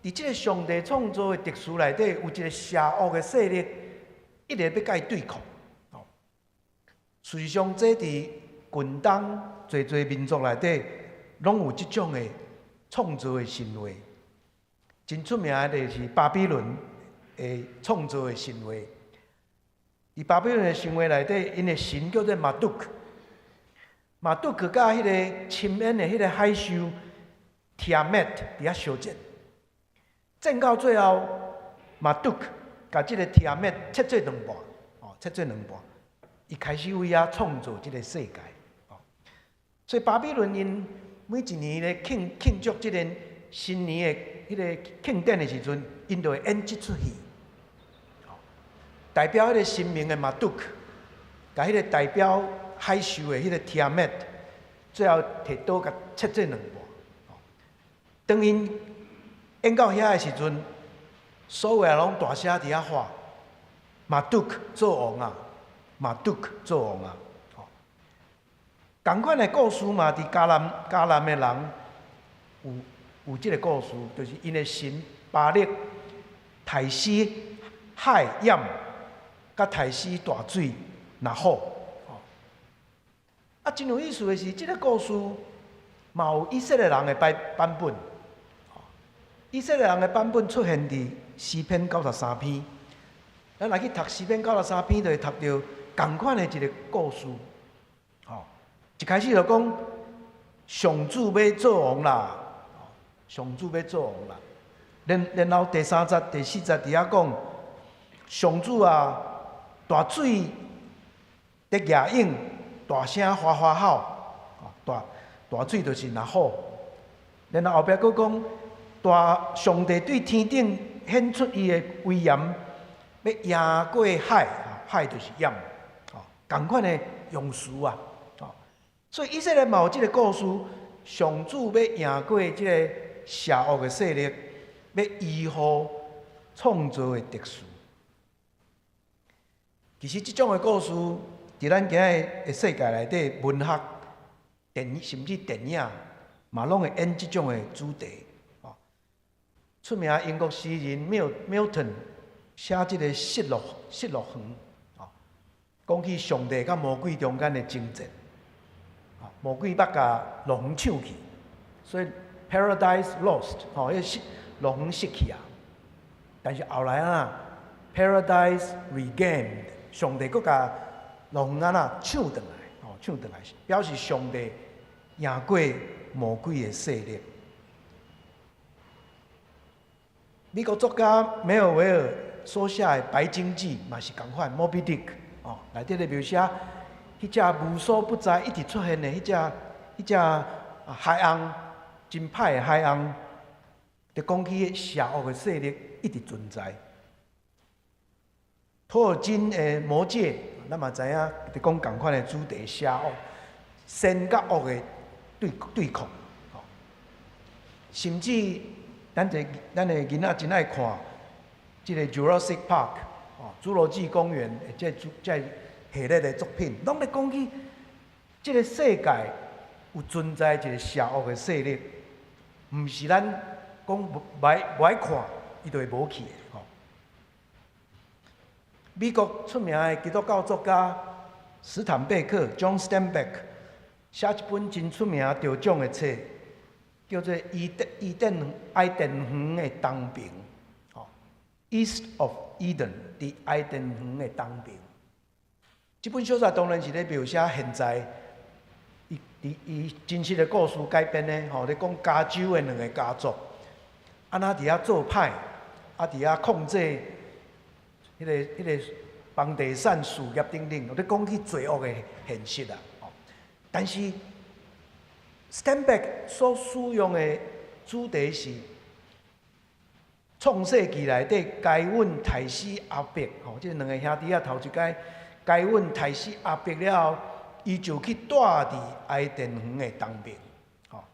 佇這個上帝創造的秩序內底，有一個邪惡的勢力，一直欲佮伊對抗。哦，事實上，這佇近東濟濟民族內底，攏有這種的創造的神話。真出名的就是巴比倫的創造的神話。佇巴比倫的神話內底，𪜶的神叫做馬杜克，馬杜克佮彼個深淵的彼個海獸提亞麥佇遐相戰，戰到最後，馬杜克共這個提亞麥切做兩半，哦，切做兩半，伊開始為遐創造這個世界。哦，所以巴比倫𪜶每一年咧慶慶祝這個新年的彼個慶典的時陣，𪜶就會演這齣戲。代表彼個神明的馬杜克，共彼個代表海獸的彼個提亞麥，最後提刀共切做兩半。當𪜶演到遐的時陣，所有人攏大聲佇遐喊：馬杜克做王啊！馬杜克做王啊！仝款的故事嘛，佇迦南迦南的人有有這個故事，就是𪜶的神巴力刣死海 Yam，佮刣死大水拿虎。啊，真有意思的是，這個故事嘛有以色列人的版版本。以色列人的版本出現佇詩篇九十三篇。咱來去讀詩篇九十三篇，就會讀著仝款的一個故事。吼，一開始就講上主欲做王啦，上主欲做王啦。然然後第三節、第四節佇遐講，上主啊，大水佇夜湧，大聲嘩嘩吼，大大水就是拿虎。然後後壁閣講，大上帝對天頂顯出伊的威嚴，欲贏過海，海就是 Yam，哦，仝款的用詞啊，哦，所以以色列嘛有這個故事，上主欲贏過這個邪惡的勢力，欲維護創造的秩序。其實這種的故事，佇咱今日的世界內底，文學、電影甚至電影，嘛攏會演這種的主題。哦，出名英國詩人 Milton 寫這個失樂失樂園，哦，講起上帝佮魔鬼中間的爭戰，魔鬼欲共樂園搶去，所以 Paradise Lost，吼，彼個失樂園失去啊。但是後來啊，Paradise Regained，上帝閣共樂園按怎搶轉來，吼，搶轉來，表示上帝贏過魔鬼的勢力。美國作家梅爾維爾所寫的《白鯨記》嘛是仝款，Moby Dick 哦，內底咧描寫彼隻無所不在、一直出現的彼隻海鷗，真歹的海鷗，就講起邪惡的勢力一直存在。托爾金的《魔戒》，咱嘛知影，佇講仝款的主題，邪惡、善佮惡的對抗，甚至咱的囡仔真愛看這個《Jurassic Park》哦，《侏羅紀公園》的這系列的作品，攏咧講起這個世界有存在一個邪惡的勢力，毋是咱講無愛看，伊就會無去的吼。美國出名的基督教作家史坦貝克（John Steinbeck）寫一本真出名得獎的冊，叫做《伊甸園的東邊》，吼，East of Eden，佇伊甸園的東邊。這本小說當然是咧描寫現在，伊佇伊真實的故事改編的，吼，咧講加州的兩个家族，按怎佇遐做歹，啊佇遐控制彼個房地產事業等等，咧講起罪惡的現實啊。但是 Steinbeck 所使用的主題是創世記內底該隱刣死亞伯，吼，這兩个兄弟仔頭一擺該隱刣死亞伯了後，伊就去蹛佇伊甸園的東邊，吼。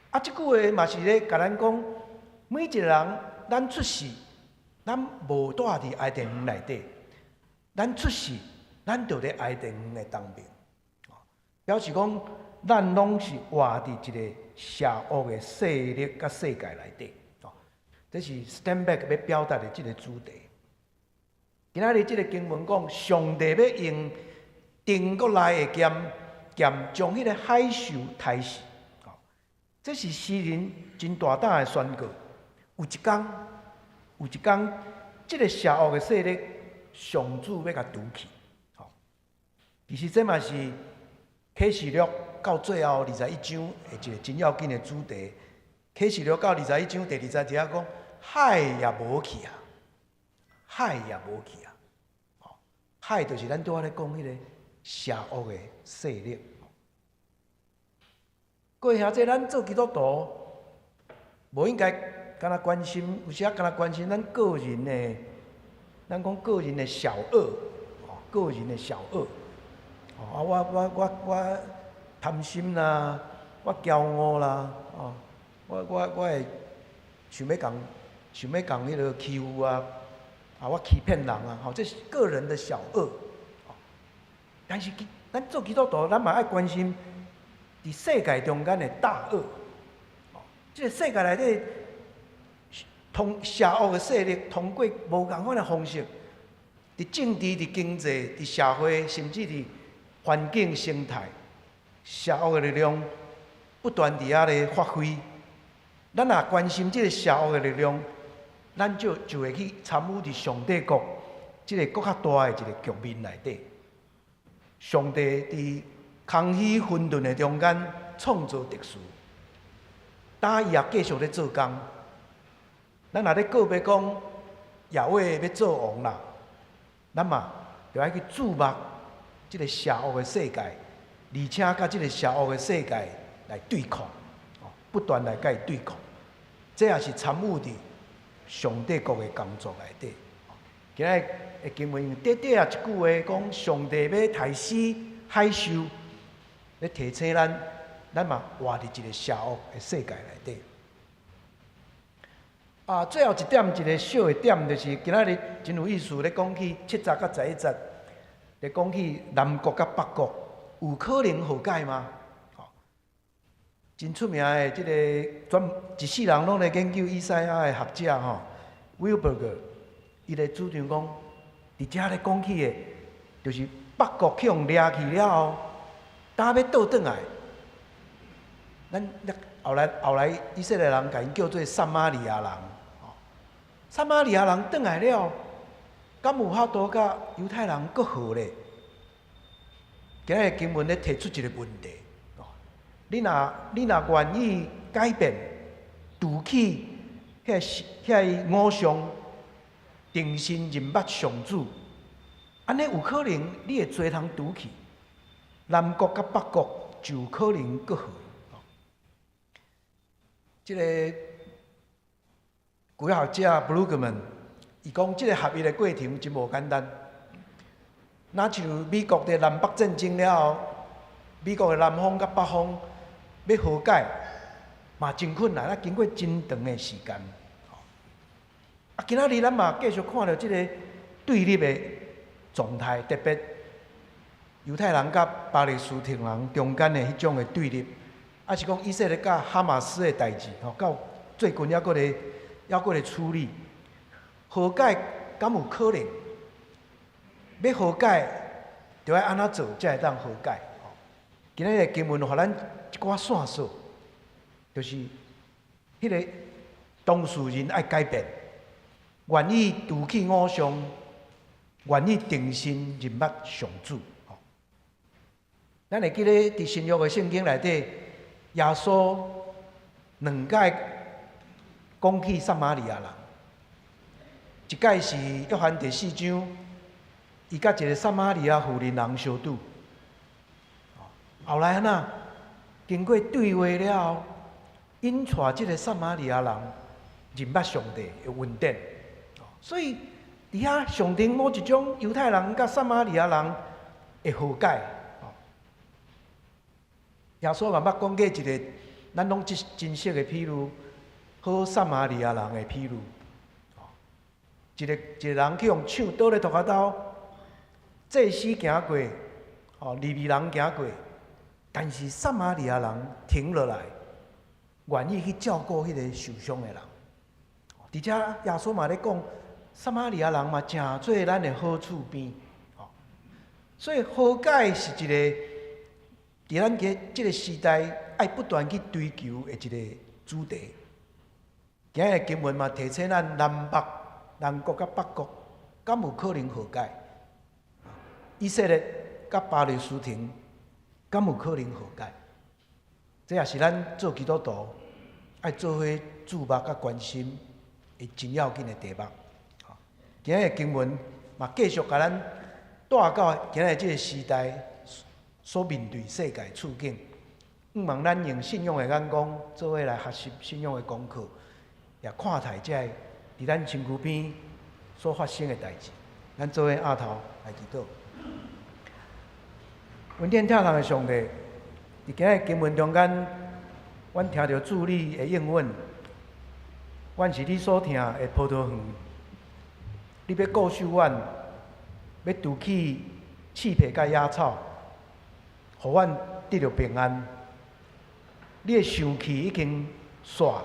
啊，這句話嘛是咧共咱講，每一個人，咱出世，咱無蹛佇伊甸園內底，咱出世，咱就佇伊甸園的東邊，表示講，咱攏是活佇一個邪惡的勢力佮世界內底，哦，這是 Steinbeck 欲表達的這個主題。今仔日這個經文講，上帝欲用天國來的劍劍將彼個海獸刣死，哦，這是詩人真大膽的宣告。有一工，有一工，這個邪惡的勢力，上主欲共除去，吼。其實這嘛是啟示錄到最後二十一章的一個真要緊的主題。啟示錄到二十一章第二十節講，海也無去啊，海也無去啊。海就是咱拄仔咧講彼個邪惡的勢力。各位兄弟，咱做基督徒，無應該干焦關心，有時仔干焦關心咱個人的，咱講個人的小惡，哦，個人的小惡。哦，啊，我貪心啦，我驕傲啦，哦，我會想欲共彼个欺負啊，啊，我欺騙人啊，吼，這是個人的小惡。但是，咱做基督徒，咱嘛愛關心佇世界中間的大惡。哦，這個世界內底通邪惡的勢力，通過無仝款的方式，佇政治、佇經濟、佇社會，甚至佇環境生態，邪惡的力量不斷佇遐咧發揮。咱若關心這個邪惡的力量，咱就會去參與佇上帝國這個閣較大的一個局面內底。上帝佇空虛混沌的中間創造秩序，但伊也繼續咧做工。咱若咧告別講耶和華欲做王啦，咱嘛就愛去注目這個邪惡的世界，而且佮這個邪惡的世界來對抗，不斷來共伊對抗。這也是參與佇上帝國的工作內底。今仔日的經文短短仔一句話講，上帝欲刣死海獸，咧提醒咱，咱嘛活佇一個邪惡的世界內底。啊，最後一點，一個小的點，就是今仔日真有意思，咧講起七節佮十一節，咧講起南國佮北國有可能和解嗎？吼，真出名的這個專一世人攏咧研究以賽亞的學者吼，Wilberger，伊咧主張講，佇遮咧講起的，就是北國去予掠去了後，當欲倒轉來，咱後來以色列人共𪜶叫做撒瑪利亞人，吼，撒瑪利亞人轉來了，敢有法度佮猶太人閣和咧？今日經文咧提出一個問題：你若願意改變，除去遐偶像，重新認捌上主，按呢有可能你的罪通除去，南國佮北國就有可能閣和。這个舊約學者 Brueggemann，伊講這个合一的過程真無簡單。若像美國佇南北戰爭了後，美國的南方佮北方欲和解，嘛真困難，啊，經過真長的時間。啊，今仔日咱嘛繼續看著這个對立的狀態，特別猶太人佮巴勒斯坦人中間的彼種的對立，抑是講以色列佮哈馬斯的代誌，吼，到最近猶閣咧處理。和解敢有可能？欲和解，著愛按怎做才會當和解？今仔日的經文予咱一寡線索，就是彼个當事人愛改變，願意除去偶像，願意重新認捌上主。咱會記得佇新約的聖經內底，耶穌兩擺講起撒瑪利亞人，一擺是約翰第四章，伊佮一个撒瑪利亞婦人人相拄。後來按怎？經過對話了後，引帶這个撒瑪利亞人認捌上帝的恩典。所以佇遐象徵某一種猶太人佮撒瑪利亞人的和解。耶穌嘛捌講過一个咱攏真真熟的譬喻，好撒瑪利亞人的譬喻。一个人去予搶倒咧塗跤兜，祭司行過，利未人行過，但是撒瑪利亞人停落來，願意去照顧彼个受傷的人。佇遮耶穌嘛咧講，撒瑪利亞人嘛誠做咱的好厝邊。所以和解是一个佇咱這這个時代愛不斷去追求的一个主題。今日經文嘛提醒咱南北、南國佮北國，敢有可能和解？以色列佮巴勒斯坦，敢有可能和解？這也是咱做基督徒愛做伙注目佮關心的真要緊的題目。今日經文嘛繼續共咱帶到今日這个時代所面對世界處境，向望咱用信仰的眼光做伙來學習信仰的功課，也看待這个佇咱身軀邊所發生的代誌。咱做伙徛頭來祈禱。恩典疼痛的上帝，佇今日經文中間，阮聽著主你的應允，阮是你所疼的葡萄園，你欲顧守阮，欲除去刺皮佮野草，予阮得著平安。你的生氣已經煞，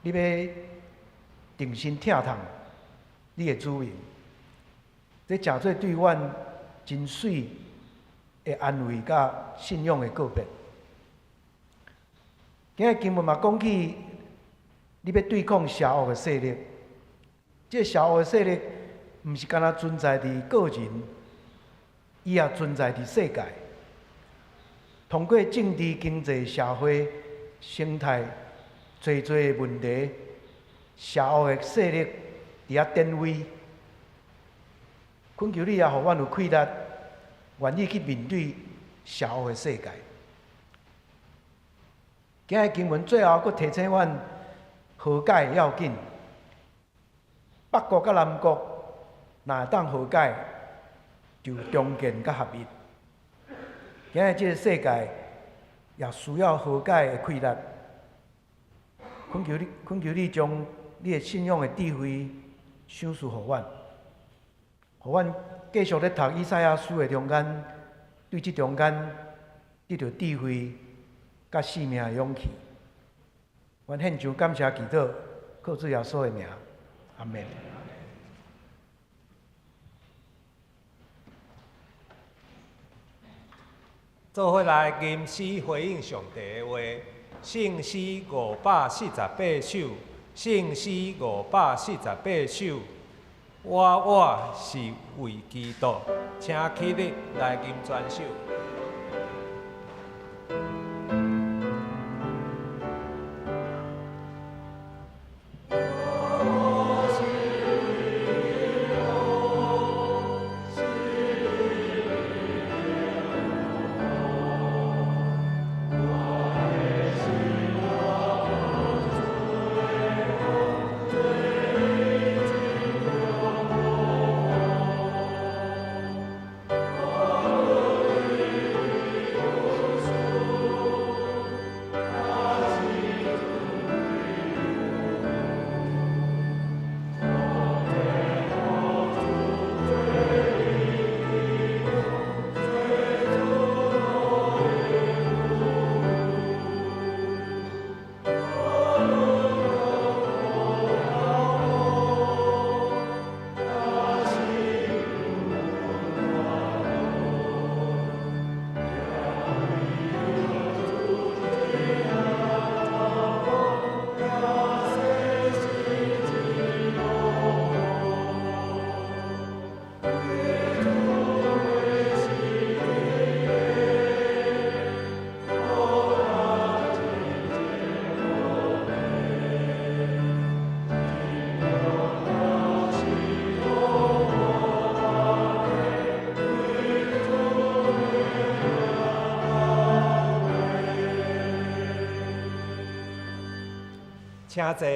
你欲重新疼痛你的子民，這誠做對阮真媠的安慰佮信仰的告別。今日經文嘛講起，你欲對抗邪惡的勢力，這个邪惡的勢力毋是干焦存在佇個人，伊也存在佇世界。通過政治、經濟、社會、生態，濟濟的問題，邪惡的勢力佇遐展威。懇求你也予阮有氣力，願意去面對邪惡的世界。今日經文最後閣提醒阮和解要緊。北國佮南國若會當和解，就重建佮合一。今日這个世界也需要和解的氣力。懇求你將你的信仰的智慧賞賜予阮，予阮繼續咧讀以賽亞書的中間，對這中間得著智慧佮性命的勇氣。阮獻上感謝祈禱，靠主耶穌的名，阿們。做伙來吟詩回應上帝的話，聖詩548首，聖詩548首。我是為基督，請起立來吟全首。請坐。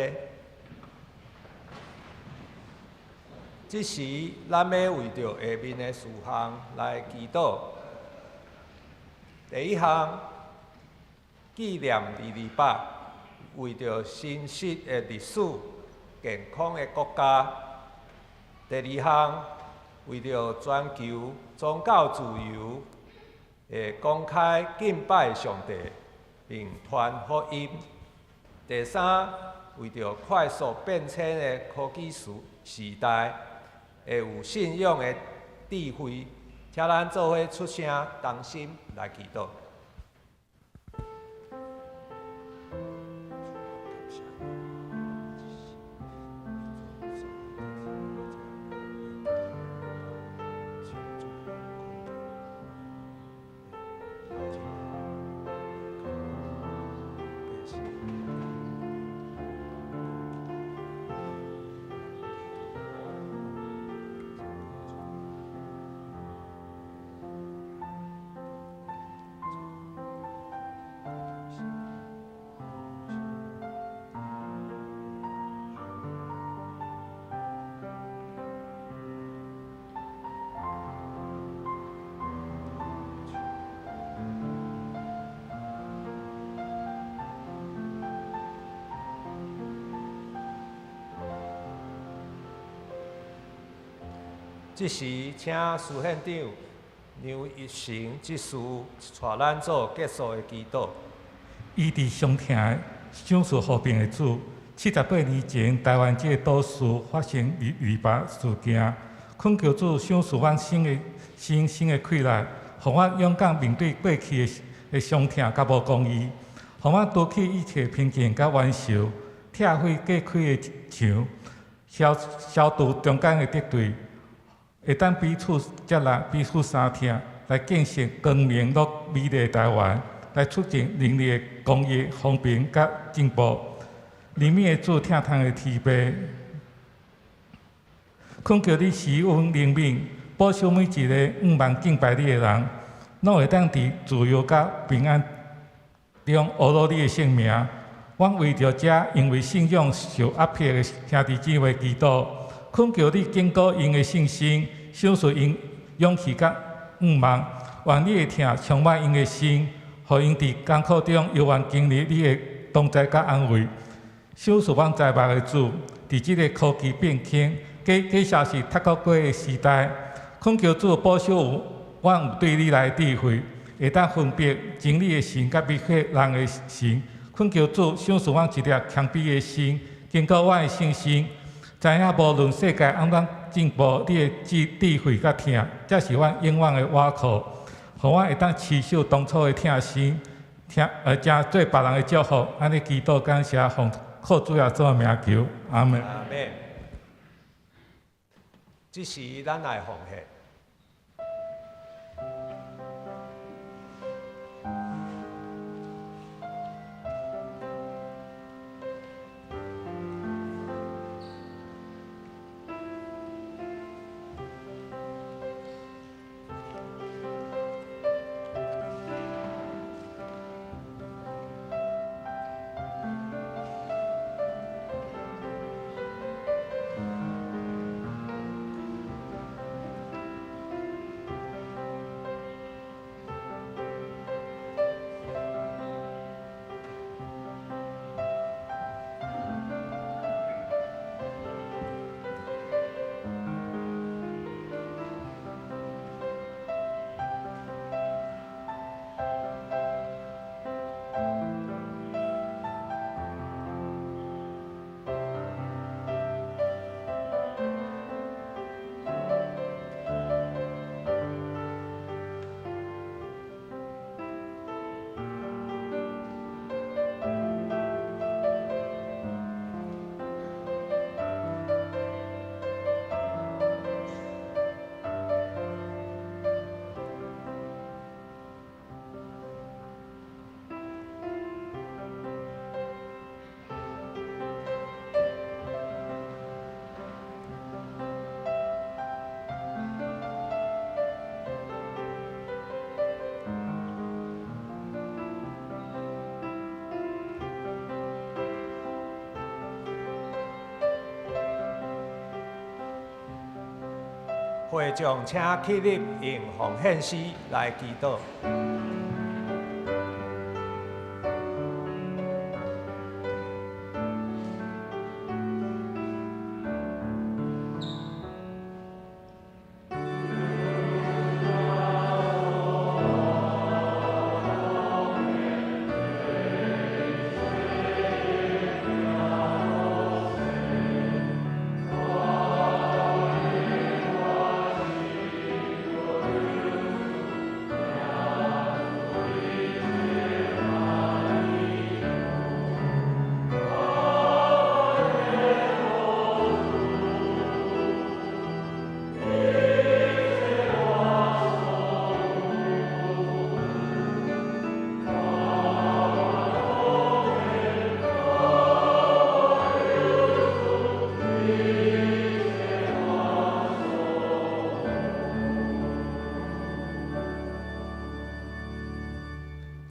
這時，咱欲為著下面的事項來祈禱。第一項，紀念228，為著信實的歷史、健康的國家。第二項，為著全球宗教自由，會公開敬拜上帝，並傳福音。第三，為著快速變遷的科技時代，會有信仰的智慧，請咱做伙出聲，同心來祈禱。這時，請司憲長梁一成執事帶咱做結束的祈禱。伊佇傷疼的賞賜和平的主，78年前，台灣這個島嶼發生228事件，懇求主賞賜阮新的心、新的氣力，予阮勇敢面對過去的傷痛佮無公義，予阮除去一切偏見佮冤仇，拆毀隔開的牆，消除中間的敵對。會當彼此接納、彼此相疼，來建設光明樂美麗的台灣，來促進人類的公益、和平佮進步。憐憫的主，疼痛的天父，懇求你施恩憐憫，保守每一个向望敬拜你的人，攏會當佇自由佮平安中呵咾你的聖名。阮為著遮因為信仰受壓迫的兄弟姊妹祈禱。懇求你堅固𪜶的信心，賞賜𪜶勇氣佮向望，願你的疼充滿𪜶的心，予𪜶佇艱苦中猶原經歷你的同在佮安慰。賞賜阮在目的主，佇這个科技變遷、假消息踢國過的時代，懇求主保守阮有對你來的智慧，會當分別真理的神佮迷惑人的神。懇求主賞賜阮一粒謙卑的心，堅固阮的信心。知影無論世界按怎進步，你的智慧佮疼，才是阮永遠的倚靠，予阮會當持守當初的疼心，成做別人的祝福。按呢祈禱感謝，奉靠主耶穌的名求，阿門。阿門。這時咱來奉獻。會眾請起立，用奉獻詩來祈禱。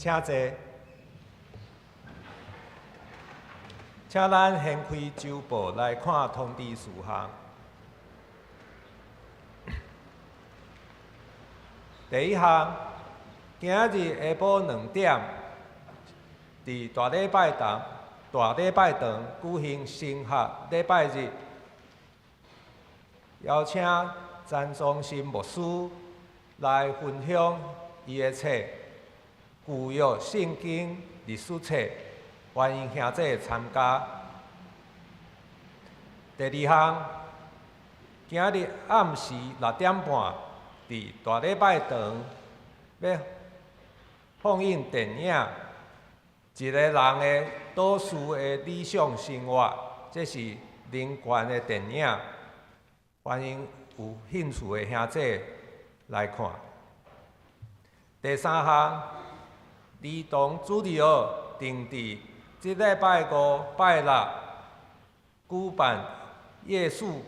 請坐，請咱掀開週報來看通知事項。第一項，今仔日下晡2點，佇大禮拜堂、大禮拜堂舉行神學禮拜日，邀請陳宗新牧師來分享伊的冊。舊約聖經歷史冊，歡迎兄弟參加。第二項，今日暗時6點半，佇大禮拜堂欲放映電影《一個人的導師的理想生活》，這是人權的電影，歡迎有興趣的兄弟來看。第三項，兒童主日學定佇這禮拜五、拜六舉辦耶穌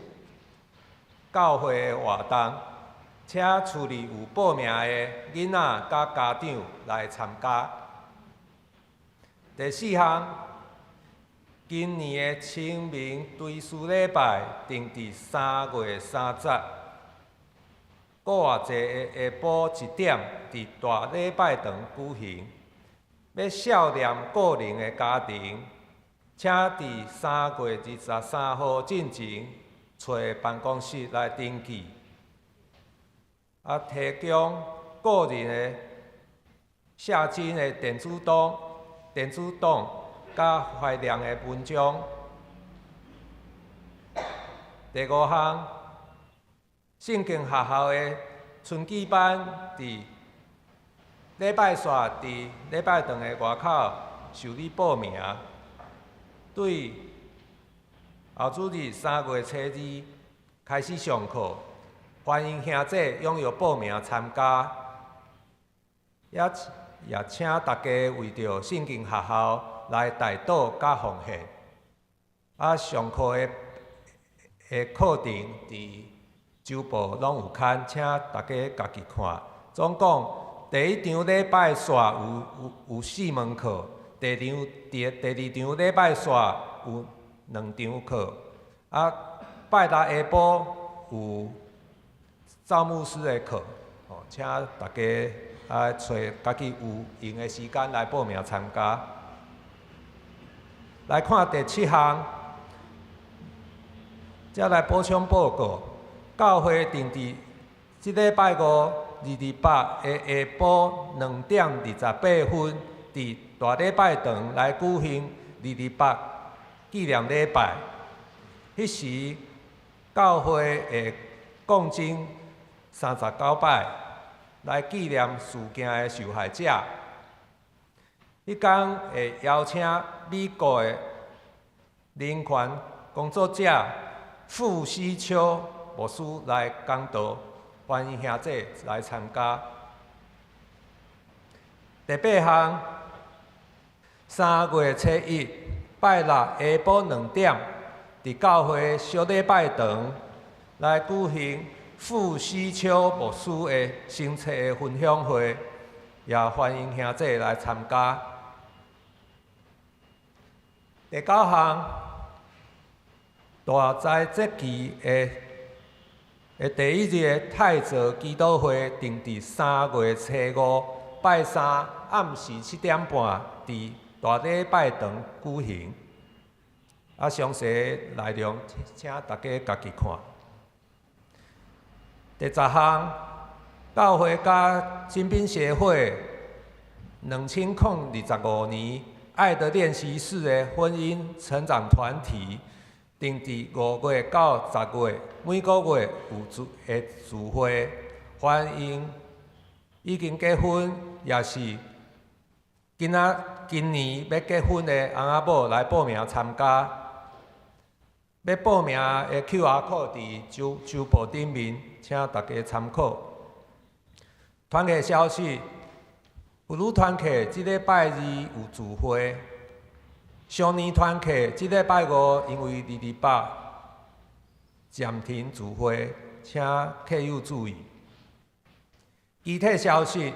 教會的活動，請厝裡有報名的囡仔佮家長來參加。第四項，今年的清明追思禮拜定佇3月30，閣偌濟的下晡1點，佇大禮拜堂舉行。欲孝念個人的家庭，請佇3月23號進前揣辦公室來登記，提供個人的寫真的電子檔、電子檔佮懷念的文章。第五項，聖經學校的春季班佇禮拜四佇禮拜堂的外口受理報名，對後主日3月初二开始上课，欢迎兄弟踊跃报名参加，也请大家为著圣经学校来代祷佮奉献。啊，上课的课程伫周报拢有刊，请大家家己看。总共第一场礼拜煞有四门课，第二场礼拜煞有两场课。啊，拜六下晡有赵牧师的课，哦，请大家啊揣家己有闲的时间来报名参加。来看第七项，再来补充报告，教会定伫这礼拜五28的下晡2点28分，伫大礼拜堂来举行二二八纪念礼拜。彼时教会会讲经39摆，来纪念事件的受害者。彼工会邀请美国的人权工作者傅西秋牧师来讲道，欢迎兄弟来参加。第八项，3月初1拜六下晡2点，伫教会小礼拜堂来举行傅西秋牧师的新册的分享会，也欢迎兄弟来参加。第九项，大斋节期的第一日的太座祈祷会，定伫3月初5拜三暗时7点半，伫大礼拜堂举行。啊，详细内容请大家家己看。第十项，教会佮新兵协会2025年爱的练习室的婚姻成长团体，定伫5月到10月，每个月有聚会，欢迎已经结婚，也是今年欲结婚的翁仔某来报名参加。欲报名的 QR code 伫周报顶面，请大家参考。团契消息，妇女团契这礼拜二有聚会，少年团契这礼拜五因为二二八暂停聚会，请客友注意。其他消息，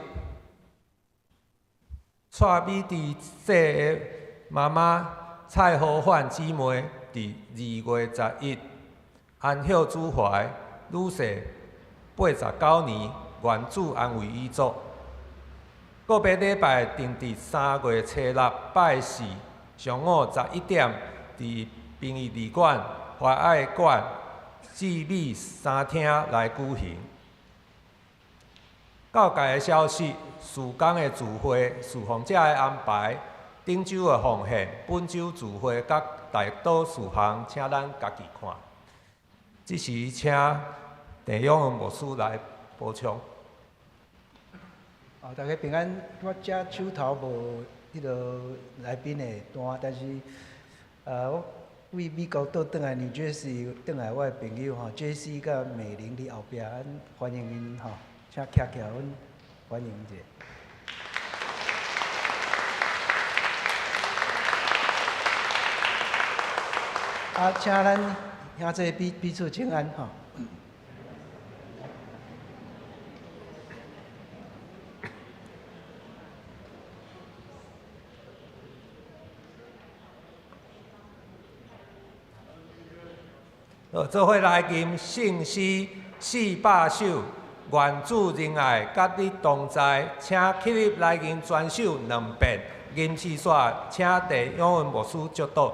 蔡美弟姐的妈妈蔡和焕姊妹伫2月11安息主怀，女婿89年，愿主安慰遗族。个别礼拜定伫3月初6拜四上午11点，伫殡仪馆华爱馆姊美三厅来举行。教界的消息，事工的聚会、侍奉者的安排、顶周的奉献、本周聚会佮代祷事项，请咱家己看。这时，请郑永文牧师来补充。啊，大家平安。我遮手头无彼个来宾的单，但是，我为美国倒转来纽泽西转来，我的朋友吼，杰西佮美玲伫后壁，咱欢迎𪜶吼，请徛起来，阮欢迎一下。啊，请咱兄弟彼彼此请安吼。好，做伙来吟圣诗400首，愿主仁爱佮你同在，请起立来吟全首两遍，吟诗煞，请郑永文牧师祝祷。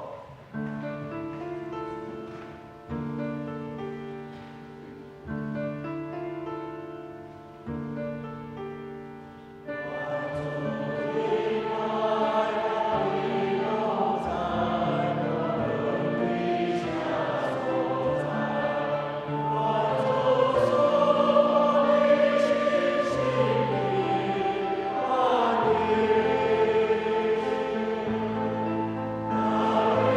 Amen.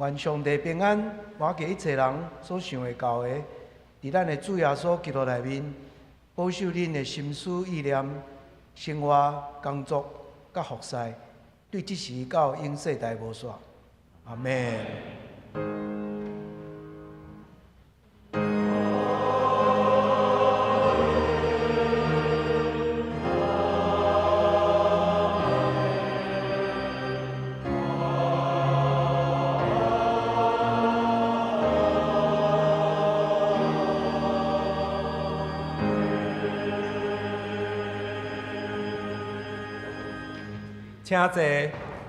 願上帝平安，滿過一切人所想會到的，佇咱的主耶穌基督內面，保守恁的心思意念、生活、工作、佮服侍，對這時到永世代無煞。阿們。請坐，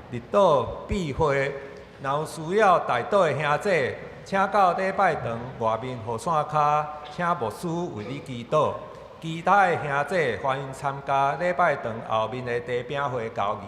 日禱閉會，若有需要代禱的兄弟，請到禮拜堂外面雨傘跤，請牧師為你祈禱。其他的兄弟歡迎參加禮拜堂後面的茶餅會交誼。